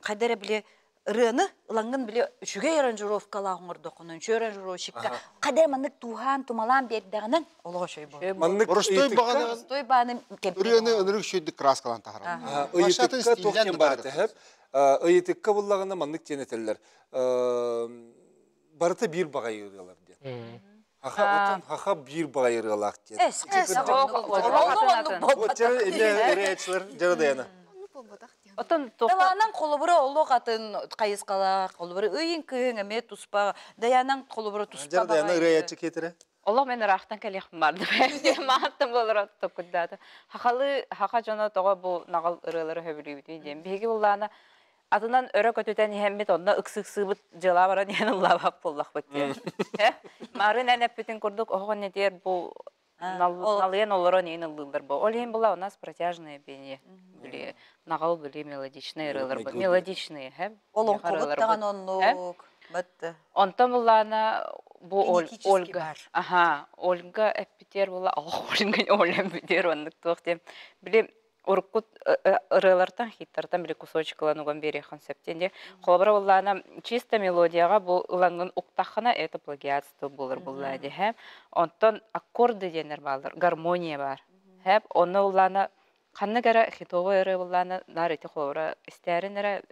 хайда эрэ били ырыаны ылаҥҥын били үчүгэй аранжировкалаах оҥордоххуна үчүгэй аранжировщикка хайда маннык тууһаан тумалаан биэрдэҕинэн олох үчүгэй буолар. Маннык Боростуой баҕаны Боростуой баҕаны ырыаны ынырык үчүгэйдик краскалаан таһаараллар. Ыйытыкка туох диэн баар этэ Ыйытыкка буллаҕына маннык диэн этэллэр. Барыта биир баҕайы ырыалар диэн. Хаха отон хаха биир баҕайы ырыалаах диэн. Эс, Дьара Даяна. Отон Талаанан холобура олох атын хайысхалаах, холобура ыйын кыһын эмиэ туспа, Даянан холобура туспа Дьара Даяна ырыаяччы кетерэ. Олох мен ыраахтан кэлиэхпин бардым. Мааттан буолар токкуйдаата. Хахалы хаха дьоно тоҕо бу наҕыл ырыалары хөбүлүүбүтүй диэн. Биһиги буллаана атынан өрө көтүтэн иһэммит онно ыксыксыыбыт дьыала баран иһэн ыллаабат буоллахпыт диэн. Марын эн эппитин курдук оһох иннитигэр бу налыйан олорон иһин ыллыыллар бу. Ол иһин була у нас протяжное пение. Били наҕыл били мелодичные ырыалар мелодичные, хэ? Олоҥхобут даҕаны оннук. Онтон буллаана бу Ольга, аха, Ольга эппитиэр була, Ольга Оля эппитиэр оннук туох диэн. Били урукку ырыалартан, хиттартан били кусочек ылан уган биэриэххин сөп диэн дии. Холобура буллаана чисто мелодияҕа бу ылаҥҥын уктаххына это плагиатство буолар буллаа дии, һэ. Онтон аккорды диэннэр бааллар, гармония баар. Һэп, онно буллаана ханнык эрэ хитовой ырыа буллаана наар ити холобура истээрин эрэ,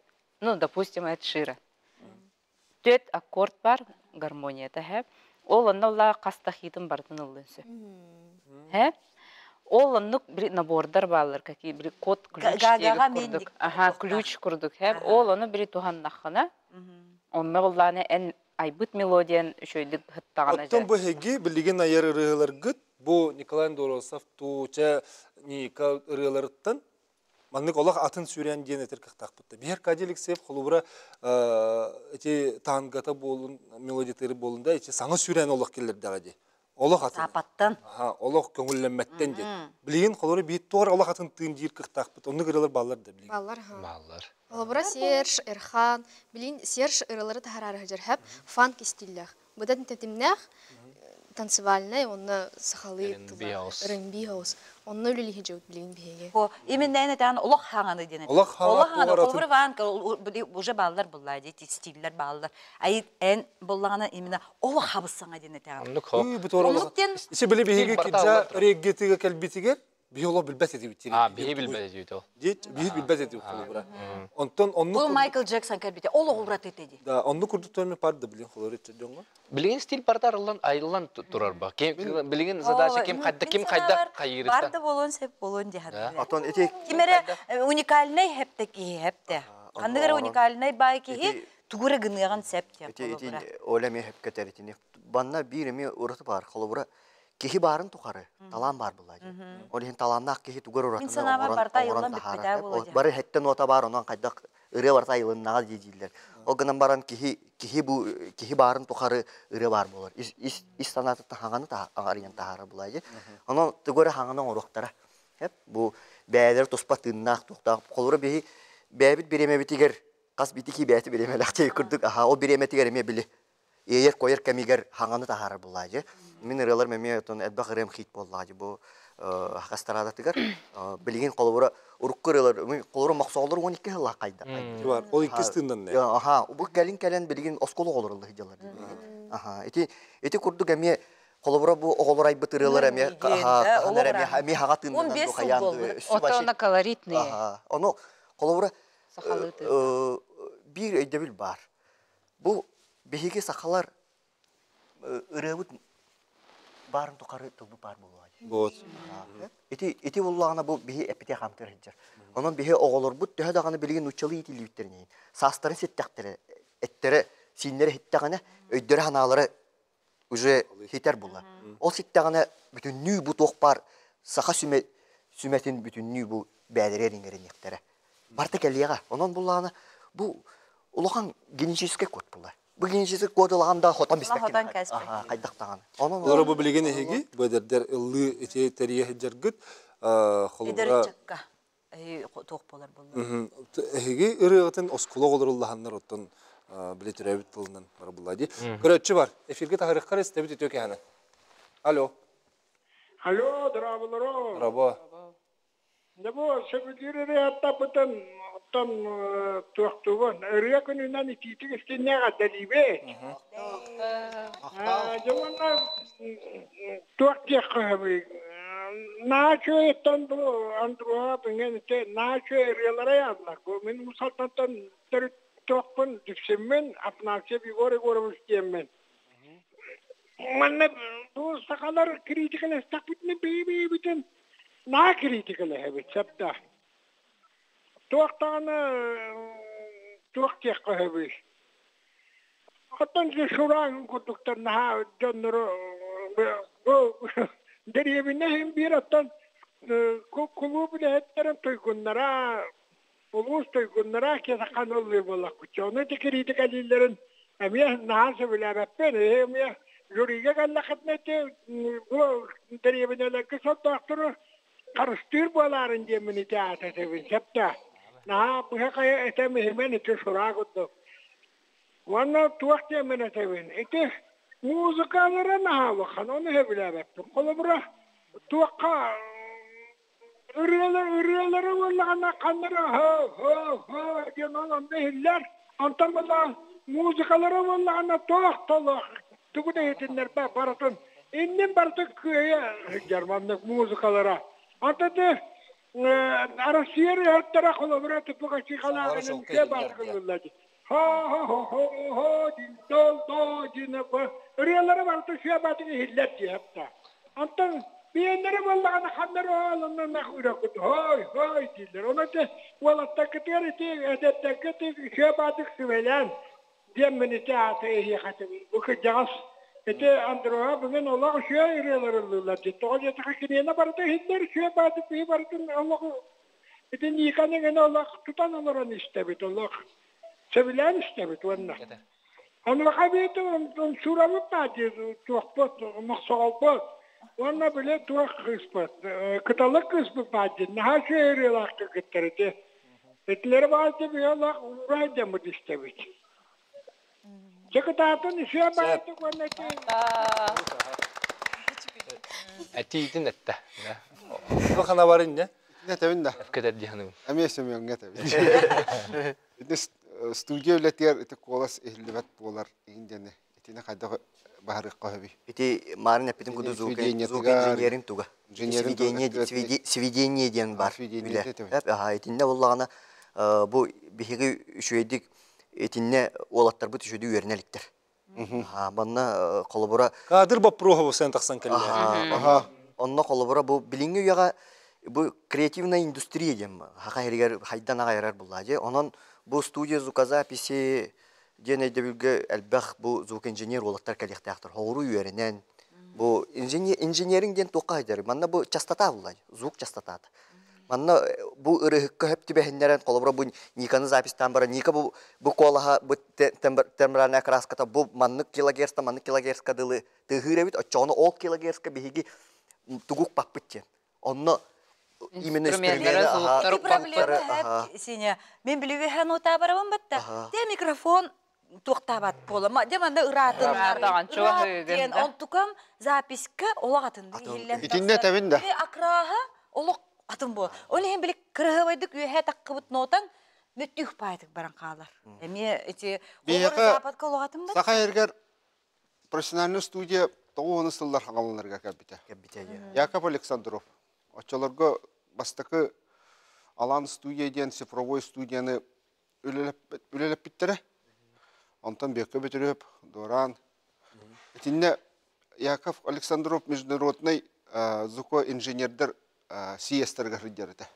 ну, допустим, Эд Ширан. Түөрт аккорд бар, гармонията һэ. Ол онно улаа хас да хитын барытын ыллын сөп. Һэ? Ол оннук били набордар бааллар, какие били код ключ диэбит курдук. Аха, ключ курдук һэ. Ол ону били туһаннаххына, онно буллааны эн айбыт мелодиян үчүгэйдик ыһыттаҕына Оттон бу эһиги билигин айар ырыаларгыт бу Николай Андоросов Тууча Ника ырыаларыттан Маннык олох атын сүүрээн диэн этэр кыахтаахпыт да. Биһи Аркадий Алексеев холобура ити тангата буолун, мелодиятыгар буолун да, ити саҥа сүүрээн олох киллэрдэҕэ дии. Олох атын. Саапаттан. Аха, олох көҥүллэммэттэн диэн. Билигин холобура биир туора олох атын тыын диир кыахтаахпыт. Оннук ырыалар бааллар да билигин. Бааллар. Бааллар. Холобура Серж, Эрхан, билин Серж ырыалары таһараары сылдьар хэп фанк стиллээх. Быдан тэтимнээх танцевальнай уонна сахалыы тыла R&B house. Онно үлэлиһи дьыбыт билигин биһиги. Бу именно эн этэн олох хаҥаны диэн этэ. Олох хаҥаны. Холобура ванка уже бааллар буллаа дии стиллер бааллар. Ай эн буллаҕына именно олох хабыссаҥа диэн этэҕин. Оннук Оннук диэн Isi били биһиги кидза реггетига кэлбитигэр биһи олох билбэт этибит. А, биһи билбэт этибит ол. Биһи билбэт этибит холобура. Онтон оннук Бу Майкл Джексон кэлбите ол оҕурат этэ ди. Да, оннук курдук тойми пар да билин холор итче дьоҥҥо. Билигин стиль барда арыллан айыллан турар ба. Билигин задача ким хайда ким хайда хайырыттан. Бар да болуон сеп болуон дихат. Отон ити Ким эрэ уникальный хепте киһи хепте. Ханнык эрэ уникальный бай киһи тугура гыныаҕын сеп диэн Ити ити Оля эмиэ хепкетер итини. Банна биир эмиэ ураты бар. Холобура киһи баарын тухары талаан баар буолла дии. Ол иһин талааннаах киһи тугар Мин уратыны санаабар оҥорон барыта оҥорон айыллан таһаарар. бүппүтэ буолуо Бары хэттэн уота баар онон хайдах ырыа барыта айылыннаҕа дии дииллэр. Ол гынан баран киһи киһи бу киһи баарын тухары ырыа баар буолар. Ис ис ис санаатыттан хаҥаны арыйан таһаарар буолаа дии. Онон тугу эрэ хаҥаны оҥоруохтара. Бу бэйэлэр туспа тыыннаах туохтаах. Холобура биһи бэйэбит бириэмэбитигэр хас бити кии бэйэтэ бириэмэлээх диэн курдук аха ол бириэмэтигэр эмиэ били иэйэр-койор кэмигэр хаҥаны таһаарар буоллаадьы. Мин ырыаларым эмиэ отон элбэх ырыам хит буоллаадьы бу хастараадатыгар. Билигин холобура урукку ырыалар холобура мохсоҕолор 12 сыллаах хайда. Ол иккис тыыннан Аха, бу кэлин кэлэн билигин оскуола оҕолор ыллыһыдьалар билигин. Аха, ити ити курдук эмиэ холобура бу оҕолор айбыт ырыалар эмиэ хаһан эрэ эмиэ хаҕа тыыннанан бу хайаан Ото колоритные. Ону холобура биир өйдөбүл баар. Бу биһиги сахалар ырыабыт баарын тухары тылбыт баар буолуо дии. Вот. Ити ити буллаҕына бу биһи эппитэ хаамтыыр сылдьар. Онон биһи оҕолорбут төһө даҕаны билигин нууччалыы иитиллибиттэрин иһин саастарын ситтэхтэрэ, эттэрэ, сииннэрэ иһиттэҕинэ, өйдөрө-санаалара уже хитэр буолар. Ол ситтэҕинэ бүтүннүү бу туох баар саха сүмэ сүмэтин бүтүннүү бу бээлэри эриҥэриниэхтэрэ. Барыта кэлиэҕэ. Онон буллаҕына бу улахан генетическэй код буолар. Бу генетическэй код ылаҕан да хотон Эдэр Холобура ыччакка туох буолар буолла. Эһиги ырыаҕытын оскуола оҕолоруллаһаннар оттон били төрөөбүт тылынан бар булла дии. Көрөөччү бар. Эфиргэ таһырыххар истэбит үтүө кэһэни. Алло. Алло, дорооболоро. Дорообо. Дьэ бу сөбүлүүр ырыаһыттарбытын оттон туохтуубун ырыа күнүнэн итиитик истиннээх эдэлиибит. Дьэ уонна туох диэххэ сөбүй наһаа үчүгэйиттэн бу Андруһап иҥэн ити наһаа үчүгэй ырыалары айаллар. Бу мин Уус Алдантан төрүт туохпун Дүпсүммүн Афанасьев Егор Егорович диэммин. Манна бу сахалар критикалэстэхпитинэ бэйэ-бэйэбитин наһаа критикалэһэбит сөп да. Туох даҕаны туох диэххэ сөбүй Оттон Шурагин курдуктар наһаа дьоннору бу дэриэбинэ иһин биир оттон кулууп үлэһиттэрин туйгуннара улуус туйгуннара киэсэххэ ыллыы буоллахпыт. Ону ити кириитикэлииллэрин эмиэ наһаа сөбүлээбэппин. Эмиэ жюригэ кэллэххитинэ ити бу дэриэбинэлэргэ сордоохтору харыстыыр буолаарын диэммин ити аата этэбин сөп да. Наһаа быһа-хайа этем иһимэн ити шура курдук. Уонна туох диэммин этэбин ити музыкалара наһаа улахан ону сөбүлээбэппин. Холобура туохха ырыалар ырыалары буоллаҕына ханнара хо хо хо диэн ол онно иһиллэр. Онтон буоллаҕа музыкалара буоллаҕына туох толох тугу да иһитиннэрбэт барытын иннин барытын кыайа сылдьар маннык музыкалара. Онтон Россия ырыаһыттара холобура туппукачыхалааҕынан все баатыкыллыллар хо-хо-хо-хо ырыалара барыта все баатык иһиллэр диэхтэ. Онтон биэннэрэ буоллаҕына ханнары оолоннонах үрөкүт хой хой дииллэр. Онон уолаттаргытыгар ити эдэрдэргэ ити все баатык сүбэлээн диэммин ити аата эһиэхэ бу кырдьаҕас ити Андроҕа бүгүн олох үчүгэй ырыалар ыллыыллар дии. Тоҕо диэтэххэ киниэнэ барыта иһиллэр үчүгэй баатык киһи барытын олох ити Никаны гына олох тутан олорон истэбит олох сөбүлээн истэбит уонна онуоха эбиитин умсуурабыт баа дии туохпут мохсоҕолбут уонна били туох кыыспыт кыталык кыыспыт баа дии наһаа үчүгэй ырыалаах кыргыттар ити Итилэри баалдьа быһалаах уурай дьаммыт истэбит. Дьэ кытаатын үсүө баайдык уонна Этиитин этте. Хана бар инне. Этэбин да. Эпкетер диһаным. Эмиэ сөмүөҥҥэ этэбин. Ити студия үлэтигэр ити куолас иһиллибэт буолар иһин диэни итини хайдах баһарыахха сөбүй? Ити маарын эппитин курдук звукоинженеринг туга. Сведение сведение диэн бар үлэ. Итиннэ буоллаҕына бу биһиги үчүгэйдик итиннэ уолаттарбыт үчүгэйдик үөрэнэ иликтэр. Манна холобура Кадр боппуруоһа бу сен тахсан кэллэ. Онно холобура бу билиҥҥи үйэҕэ бу креативная индустрия диэн хаха иһигэр хайдан аҕайарар буллаа дьэ. Онон бу студия звукозаписи диэн өйдөбүлгэ элбэх бу звукоинженер уолаттар кэлиэхтээхтэр. Хоҕуру үөрэнэн бу инженеринг диэн туохха сылдьар? Манна бу частота булла, звук частотата. Манна бу ырыһыкка хөп түбэһиннэрэн, холобура бу Никаны записьтаан баран, Ника бу бу куолаһа бу тембральная краската бу маннык килогерцта, маннык килогерцка дылы тыаһыыр эбит, оччоҕуна ол килогерцка биһиги тугук баппыт диэн. Онно именно инструменнары, проблема Синя. Мен билибиһэн нотаабарабын батта. Те микрофон туохтаабат буола. Дьэ манна ыраатын диэн онтукам записка олох атын иһиллэн Итиннэ этэбин да. Акрааһа олох атын буол. Ол иһин били кырыһыбайдык үөһэ таххыбыт нотаҥ нүттүх паайтык баран хаалар. Эмиэ ити западка олох атын бат. Саха эргэр профессиональный студия тоҕус сыллар хаҥаланарга кэлбитэ. Яков Александров. Оччолорго бастакы Алан студия диэн цифровой студияны үлэлэппиттэрэ. Онтон Бүөккэ Бөтүрүөп, Дуораан. Итиннэ Яков Александров международный звукоинженердэр съезтэргэ сылдьар этэ.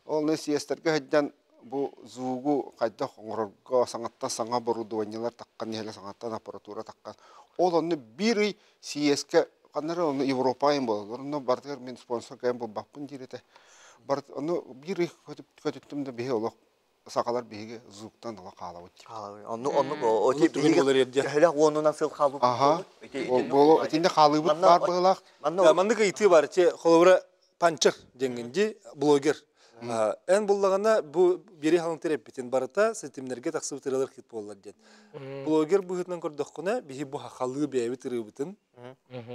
Ол съезтэргэ сылдьан бу звугу хайдах оҥорорго саҥаттан саҥа оборудованиелар таххан иһэлэ саҥаттан аппаратура таххан. Ол онно биир ый съезкэ ханна эрэ онно Европаайын буолаллар. Онно барытыгар мин спонсор кэлэн булбаппын диир этэ. Барыт ону биир ый көтүттүм да биһи олох сахалар биһиги звуктан ыла хаалабыт. Онну оннук оти биһиги төһөлөх уонунан сыл хаалбыт. Аха. Болу итинде хаалыыбыт баар быһылаах. Маннык ыйытыы бар. Те холобура Панчер диэҥҥин блогер. Эн буллаҕына бу бири халыҥтыр эппитин барыта ситимнэргэ тахсыбыт ырыалар хит буоллар диэн. Блогер быһыытынан көрдөххүнэ биһи бу хахалыы бэйэбит ырыабытын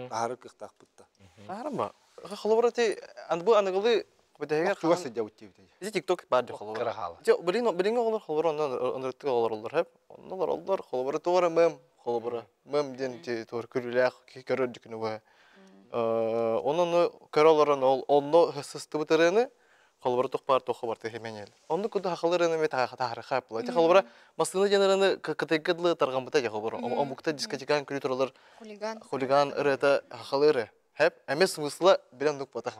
таһаарар кыахтаахпыт да. Таһаарама. Холобура ти бу аныгылыы бүтэһигэр чугас сылдьабыт диэбит. Ити TikTok баар дии холобура. Билигин билиҥҥи оҕолор холобура онно оннуктук олороллор хэп. Онно олороллор холобура туора мем холобура мем диэн туор күлүүлээх көрөр дьүкүнү бу. Онон көрө олорон ол онно сыстыбыт ырыаны холобура туох баар туохха барта хеменел. Онну куду хахалы ырыаны ме таһарыха була. Ти холобура массыына диэн ырыаны кытайга дылы тарҕаммыта дьэ холобура. Омукта дискотекаан күлүү туралар. Хулиган. Хулиган ырыата хахалы ырыа. Хэп эмес смысла билен нук батах.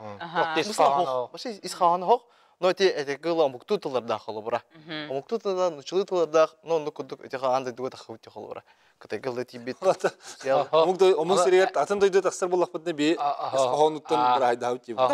Смысла Вообще ис хааны хох. Но ти этекылы омуктуу тыллардаах холобура. Омуктуу тыллардаах, нучылыы тыллардаах, но оннук курдук ити хаан дойдуга таххыбыт холобура. Кытайгылда тиийбит. Омук сиригэр атын дойду тахсар буоллахпытына би хоһоонуттан бараайдаабыт диэбит.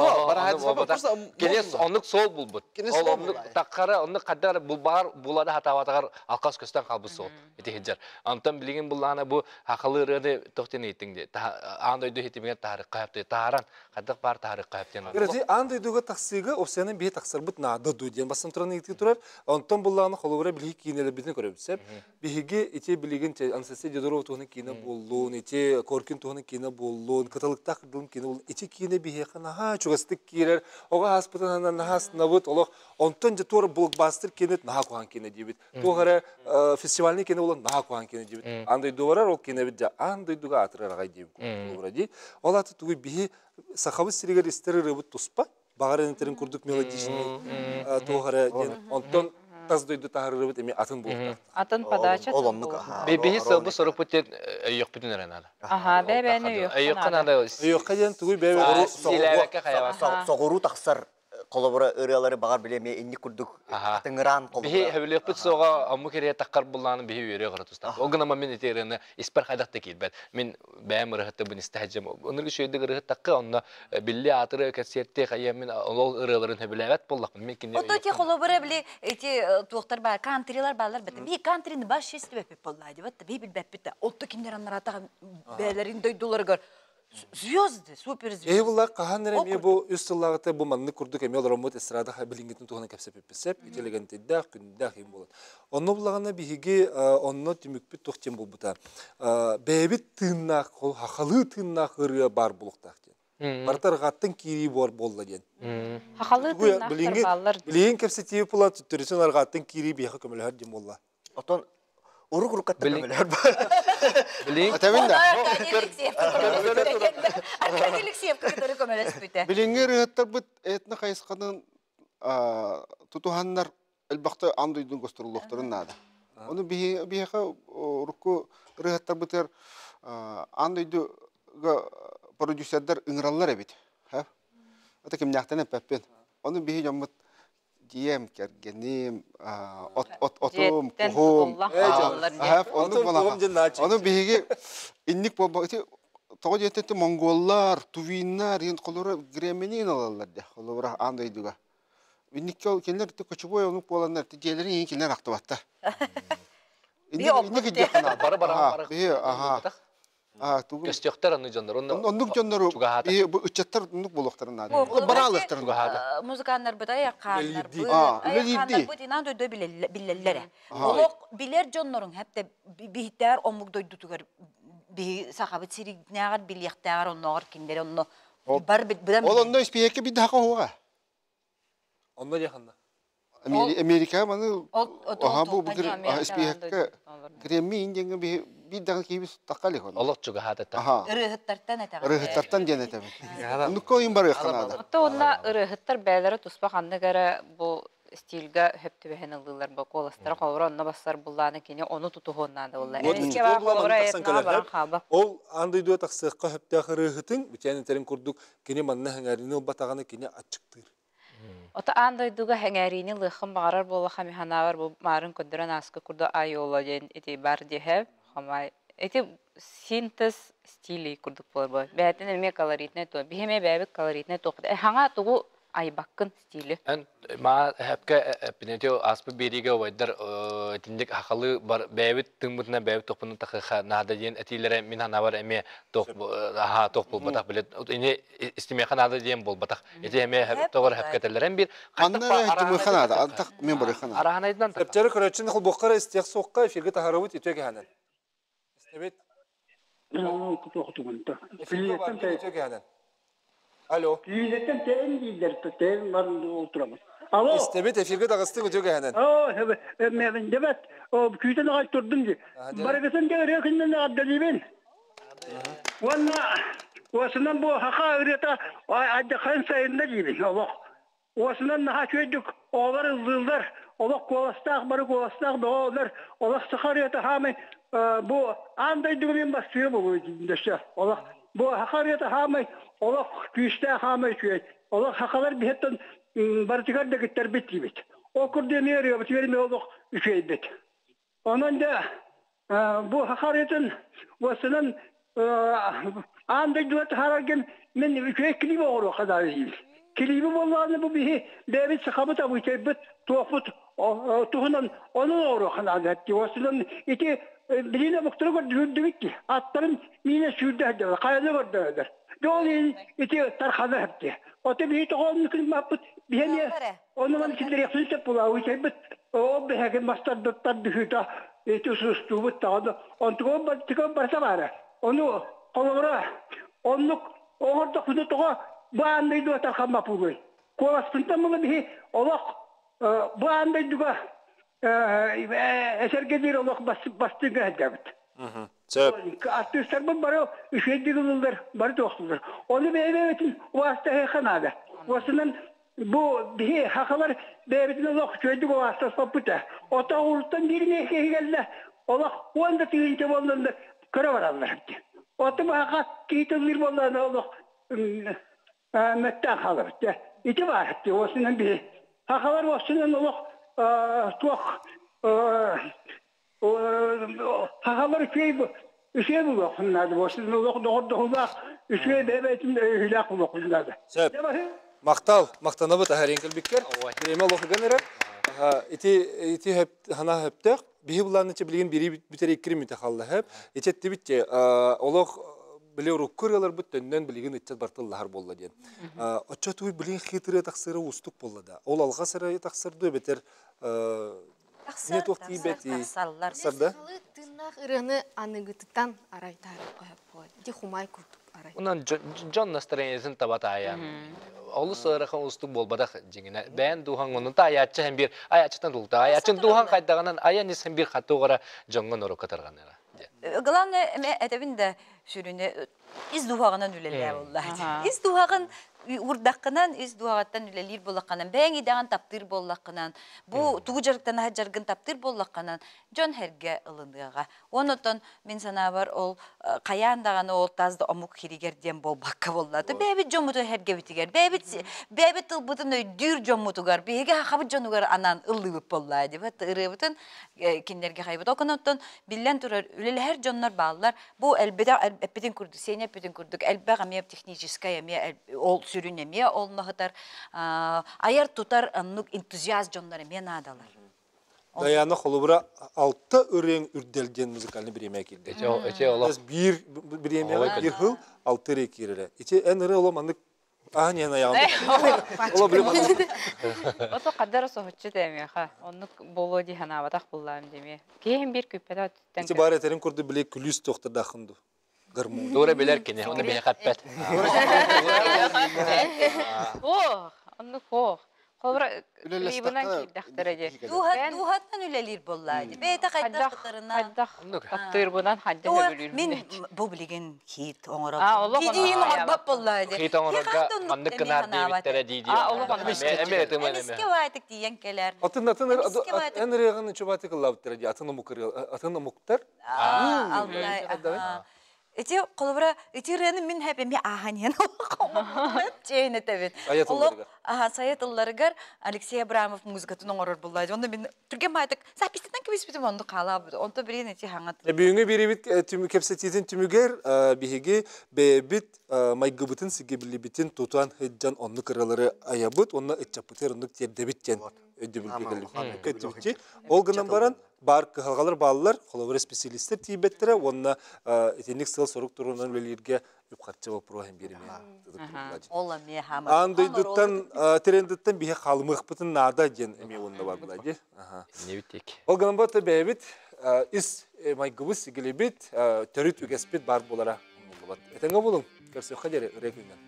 Келес оннук суол булбут. Ол оннук таккара оннук хаддар булбаар булада хатаабатагар алкас көстөн калбыт суол. Ити хиджар. Онтон билигин буллаана бу хахалы ырыаны тохтен ыйыттың ди. Аан дойду хитимигер таарыкка хапты. Тааран хаддак бар таарыкка хаптен. Ырати аан дойдуга тахсыыга опсиянын биһи тахсарбыт наада ду диэн бастан туран ыйытыы турар. Онтон буллаана холобура билиһи киинэлэрбитин көрөбүт. Биһиги ити билигин Анастасия Дедорова туһунан киинэ буоллун, ити Коркин туһунан киинэ буоллун, Кыталыктаах кырдалым киинэ буоллун, ити киинэ биһиэхэ наһаа чугастык киирэр, оҕо ааспытын наһаа астынабыт, олох онтон дьэ туора блокбастер киинэ наһаа куһаҕан киинэ диибит. Туох эрэ фестивальный киинэ буолан наһаа куһаҕан киинэ диибит. Аан дойду барар, ол киинэбит дьэ аан дойдуга аатырар аҕай диэбит курдук дии. Ол аата тугуй биһи сахабыт сиригэр истэр ырыабыт туспа, баҕар энтерин курдук мелодичный туох эрэ диэн онтон тас дойду таһаарырыбыт эмиэ атын буолуохтаах. Атын подача. Ол оннук. Биһи сылбы сорукпут диэн өйүөхпүтүн эрэ наада. Аха, бэйбэни өйүөххэ наада. Өйүөххэ диэн тугуй бэйбэ Соҕуруу тахсар холобура ырыалары баҕар билэ эмиэ инник курдук атыҥыраан холобура. Биһи хөбүлүөхпүт суоҕа омук эрэ таххар буллааны биһи үөрүө көрө тустаах. Ол гынан мин ити ырыаны испэр хайдах да киирбэт. Мин бэйэм ырыһыттыбын истэһэдьим. Ынырык үчүгэйдик ырыһыттахха онно билли аатыры кэнсиэрти хайа мин ол ырыаларын сөбүлээбэт буоллахпын. Мин кини Ото ти холобура били эти туохтар баар кантрилар баалар бит. Би кантрини баш истибеппит боллаа дибат. Би билбеппит да. Отто киндер аннаратага бээлерин дойдуларыгар звезды, суперзвезды. Эһи булла хаһан эрэ эмиэ бу үс сыллааҕыта бу маннык курдук эмиэ олороммут эстрада билиҥҥитин туһунан кэпсэппиппит итилигэнтийдээх, күндэх им буолан. Онно буллаҕына биһиги онно түмүкпүт туох диэн буолбута. Бэйэбит тыыннаах, хахалыы тыыннаах ырыа баар буолуохтаах диэн. Барыта арҕааттан киирии буор буолла диэн. Хахалыы тыыннаахтар бааллар. Билигин кэпсэтии була түттөрүсүн арҕааттан киирии биһиэхэ көмөлөһөр диэн буолла. Отон урук уруккаттан көмөлөһөр Билин Атабын да. Аркадий Алексеевка кытары көмөлөспүтэ. Билиҥҥи ырыһыттарбыт этно хайысханан тутуһаннар элбэхтэ аан дойдуну гастроллуохтарын наада. Ону биһиэхэ урукку ырыһыттарбытыгар аан дойдуга продюсердар ыҥыраллар эбит. Ата кимнээхтэн эппэппин. Ону биһи дьоммут дьиэм, кэргэним, отум, куһум, Ону биһиги инник буолба ити тоҕо диэтэ монголлар, тувиннар иһин холоро Грэммини ылаллар дэ холобура аан дойдуга. Инникке ол кинилэр кочевой омук буоланнар дьиэлэрин иһин кинилэр ахтыбаттар. Инник идиэххэ наада. Бары бары Аха. Көстүөхтэр аны дьоннор. Оннук дьоннору бу ыччаттар оннук буолуохтарын наада. Бараалыахтарын наада. Музыканнарбыт айакааннарбыт, айакааннарбыт инан дойду биллэллэрэ. Олох билэр дьоннорун хәтта биһиттээр омук дойдутугар биһи сахабыт сиригнээҕэр билиэхтээҕэр оннооҕор кинилэр онно бар быдан Ол онно испиэккэ биддаха хоһуга. Онно дьаханна. Америка маны аха бу бу испиэккэ Грэмми индиҥҥэ биир даҕаны киһибит тахха илик Олох чугаһаатата. Ырыаһыттартан этэҕин. Ырыаһыттартан диэн этэбин. Оннукка ойун барыахха наада. Отто онно ырыаһыттар бэйэлэрэ туспа ханнык эрэ бу стильга хөп түбэһэн ыллыылар бу куоластара холобура онно бассар буллааны кини ону тутуһуон наада буолла. Ол аан дойдуга тахсыахха сөптөөх ырыаһытыҥ бүтэн этэрин курдук кини манна сэҥээриини ылбатаҕына кини аччыктыыр. Ото аан дойдуга сэҥээриини ылыаххын баҕарар буоллахха мин санаабар бу маарын көрдөрөн ааска курдук айола диэн ити бар диэһэ хамай ити синтез стилей курдук буолар бу бэйэтин эмиэ колоритнай туо биһи эмиэ бэйэбит колоритнай туохпут хаҥа тугу айбаккын стили. Эн маа эпке эппинети аспыт биэриигэ убайдар итинник хахалы бар бэйэбит тыыммытынан бэйэбит тохпунун тахыха наада диэн этиилэрэ мин санаабар эмиэ тох аха тох буолбатах билет ини истимиэхэ наада диэн буолбатах ити эмиэ тоҕор хэпкэтэллэрэн биир Манна эрэ наада антах мен барыха наада. Араһанайдан Эпчэри көрөччүн холбуоххара истиэх суохха эфирге таһарабыт үтүө кэһэнэн. Истэбит. Эфирге бар үтүө кэһэнэн. Алло. Киинеттен тэн дииллэр, тэн бар олтурамын. Алло. Истэбит эфирге таҕыстык үтүө кэһэнэн. Оо, мен дебет, о күүтэн аҕай турдум ди. Барыгытын да ырыа күннен ардалибин. Уонна уосунан бу хаха ырыата айдахын сайында диибин олох. Уосунан наһаа үчүгэйдик оҕолор ыллыыллар, олох куоластаах бары куоластаах бөҕө олох саха ырыата хаамай бу аан дойдуга мин бастыыр буолуо дөссө олох бу саха ырыата хаамай олох күүстээх хаамай үчүгэй олох сахалар биһиттэн барытыгар да киттэрбит диибит ол курдук эмиэ ырыабытыгар эмиэ олох үчүгэйбит онон да бу саха ырыатын уоссанан аан дойдуга таһаараргын мин үчүгэй клип оҥоруохха наада диибин. Клиби буоллаҕына бу биһи бэйэбит сахабыт абыычайбыт туохпут туһунан ону оҥоруохха наада дии. Уоссанан ити билиин омуктары көрдүбүт дии. Аттарын миинэ сүүрдэ сылдьаллар, хайаны көрдөрөллөр. Дьэ ол иһин ити тархана сыпты. Ото биһи тоҕо оннук гыммаппыт биһи эмиэ Ону маны киллэриэхпин сөп буолаа үчэйбит ол биһиги мастардыттан бүһүүтэ ити сустуубут даҕаны онтугу тыгын барыта баара ону холобура оннук оҥордохпутуна тоҕо бу аан дойдуга тархаммаппыый куоласпынтан була биһи олох бу аан дойдуга эсэргэ олох бастыҥ сылдьабыт Сөп. Артыыстарбыт бары үчүгэйдик ылыллар, бары туохтулар. Ону бэйэ-бэйэбитин убаастаһыахха наада. Уостунан бу биһи хахалар бэйэбитин олох үчүгэйдик убаастаспаппыт ээ. Ото уруттан биир киһи кэллэ, олох уон да тыһыынча буоллун да көрө бараллар. Ото бу хаха киһи тыллыыр буоллаҕына олох мөттөөн хаалабыт. Ити баар уосунан биһи хахалар уосунан олох туох хахалар үчүгэй үчүгэй буолуоххун наада уосунан олох доҕордоһуулаах үчүгэй бэйэ-бэйэтин өйүүлээх буолуоххун наада. Сөп. Махтал, махтанабыт аһарин кэлбиккэр. Бириэмэ олох ыган эрэр. Ити ити хана хөптөөх. Биһи булааныча билигин бири бүтэр иккири мүтэ халла хөп. Ити эттибит олох били урукку ырыаларбыт төннөн билигин ыччат бартыллаһар буолла диэн. Оччо туй билигин хитрые тахсыра уустук буолла да. Ол алҕас эрэ тахсар дуо бэтэр не туох тиийбэт тахсаллар. Сарда? Тыыннаах ырыаны аныгытытан арай таарыкка Ити хумай курдук арай. Онон дьон настроениетын таба таайан. Олус ыарахан устук буолбатах дьиҥинэ. Бэйэн дууһаҥ онун таайааччы һэн биир айааччытан тулта. Айааччын дууһаҥ хайдаҕынан айан ис һэн биир хатыгара дьоҥҥо норуокка тарҕаныра. Главное, эме этэбин да сүрүнэ ис дууһаҕынан үлэлээ буолла. Ис дууһаҕын уурдаххынан, ис дууһаҕыттан үлэлиир буоллаххынан, бэйэҥ идэҕин таптыыр буоллаххынан, бу тугу дьарыктана сылдьаргын таптыыр буоллаххынан, дьон сэргэ ылыныаҕа. Онон мин санаабар ол хайаан даҕаны ол тас да омук хиригэр диэн буолбакка буолла. Бэйэбит дьоммутун сэргэбитигэр, бэйэбит бэйэбит тылбытын өйдүүр дьоммутугар, биһиги хахабыт дьонугар анаан ыллыыбыт буолла дибэт ырыабытын кинилэргэ хайбыт. Оконуттан биллэн турар үлэлэһэр дьоннор бааллар. Бу элбэтэх эппитин курдук, сиэн эппитин курдук элбэх эмиэ техническай эмиэ ол сүрүн эмиэ ол наһытар айар тутар оннук энтузиаст дьоннор эмиэ наадалар. Даяна холобура алта ырыаҥ үрдэл диэн музыкальный бириэмэ киирдэ. Эти олох биир бириэмэҕэ биир хыл алта ырыа киирэрэ. Ити эн ырыа олом маннык аһан иһэн айаҕын Оло били маннык. Ото қаддара соһуччу тэмиэхэ. Оннук буолуо дии санаабатах буллаам дэмиэ. Киһим биир күппэтэ өттүттэн. Ити баар этерин курдук били күлүүс туохтардааххын ду. Гармония. Тура билэр кини, оны биһи хаппат. Ох, оннук ох. Холобура, клибынан киирдэхтэрэ дии. Дууһаттан үлэлиир буоллаа дии. Бэйэтэ хайдах тутарынан. Хайдах таптыырбынан хайдах өбүлүүрбүнэн. Мин бу билигин хит оҥорор. Хитиин оҥорбот буоллаа дии. Хит оҥорорго маннык гынаар диэбиттэрэ дии дии. Эмискэ баайтык тиийэн кэлэр. Атын атын эн ырыаҕын чубатык ыллаабыттара дии. Атын омук атын омуктар. Алтай. Ити холобура ити ырыаны мин хэп эми аахан иһэн чэйин этэбин. Сайа тылларыгар. Сайа тылларыгар Алексей Абрамов музыкатын оҥорор булла. Онно мин түргэн баайтык записьтан кэбиспитим онну хаалаабыт. Онто билигин ити хаҥат. Бүгүҥҥү биэрибит кэпсэтиитин түмүгэр биһиги бэйэбит майгыбытын сигибилибитин тутан сылдьан оннук ырыалары айабыт уонна ыччаппытыгар оннук тиэрдэбит диэн өйдөбүлгэ кэллибит. Ол гынан баран баар кыһалҕалар бааллар, холобур специалистер тиийбэттэрэ уонна итинник сыал-сорук турунан үлэлииргэ үп-харчы боппуруоһун биэримэ. Ол эмиэ хаама. Аан дойдуттан трендыттан биһи хаалымыахпытын наада диэн эмиэ уонна бар була дии. Ол гынан бата бэйэбит ис майгыбыт, сигилибит, төрүт үгэспит бар буолара умнуллубат. Этэҥҥэ булуҥ, көрсүөххэ диэри ырыа күнүнэн.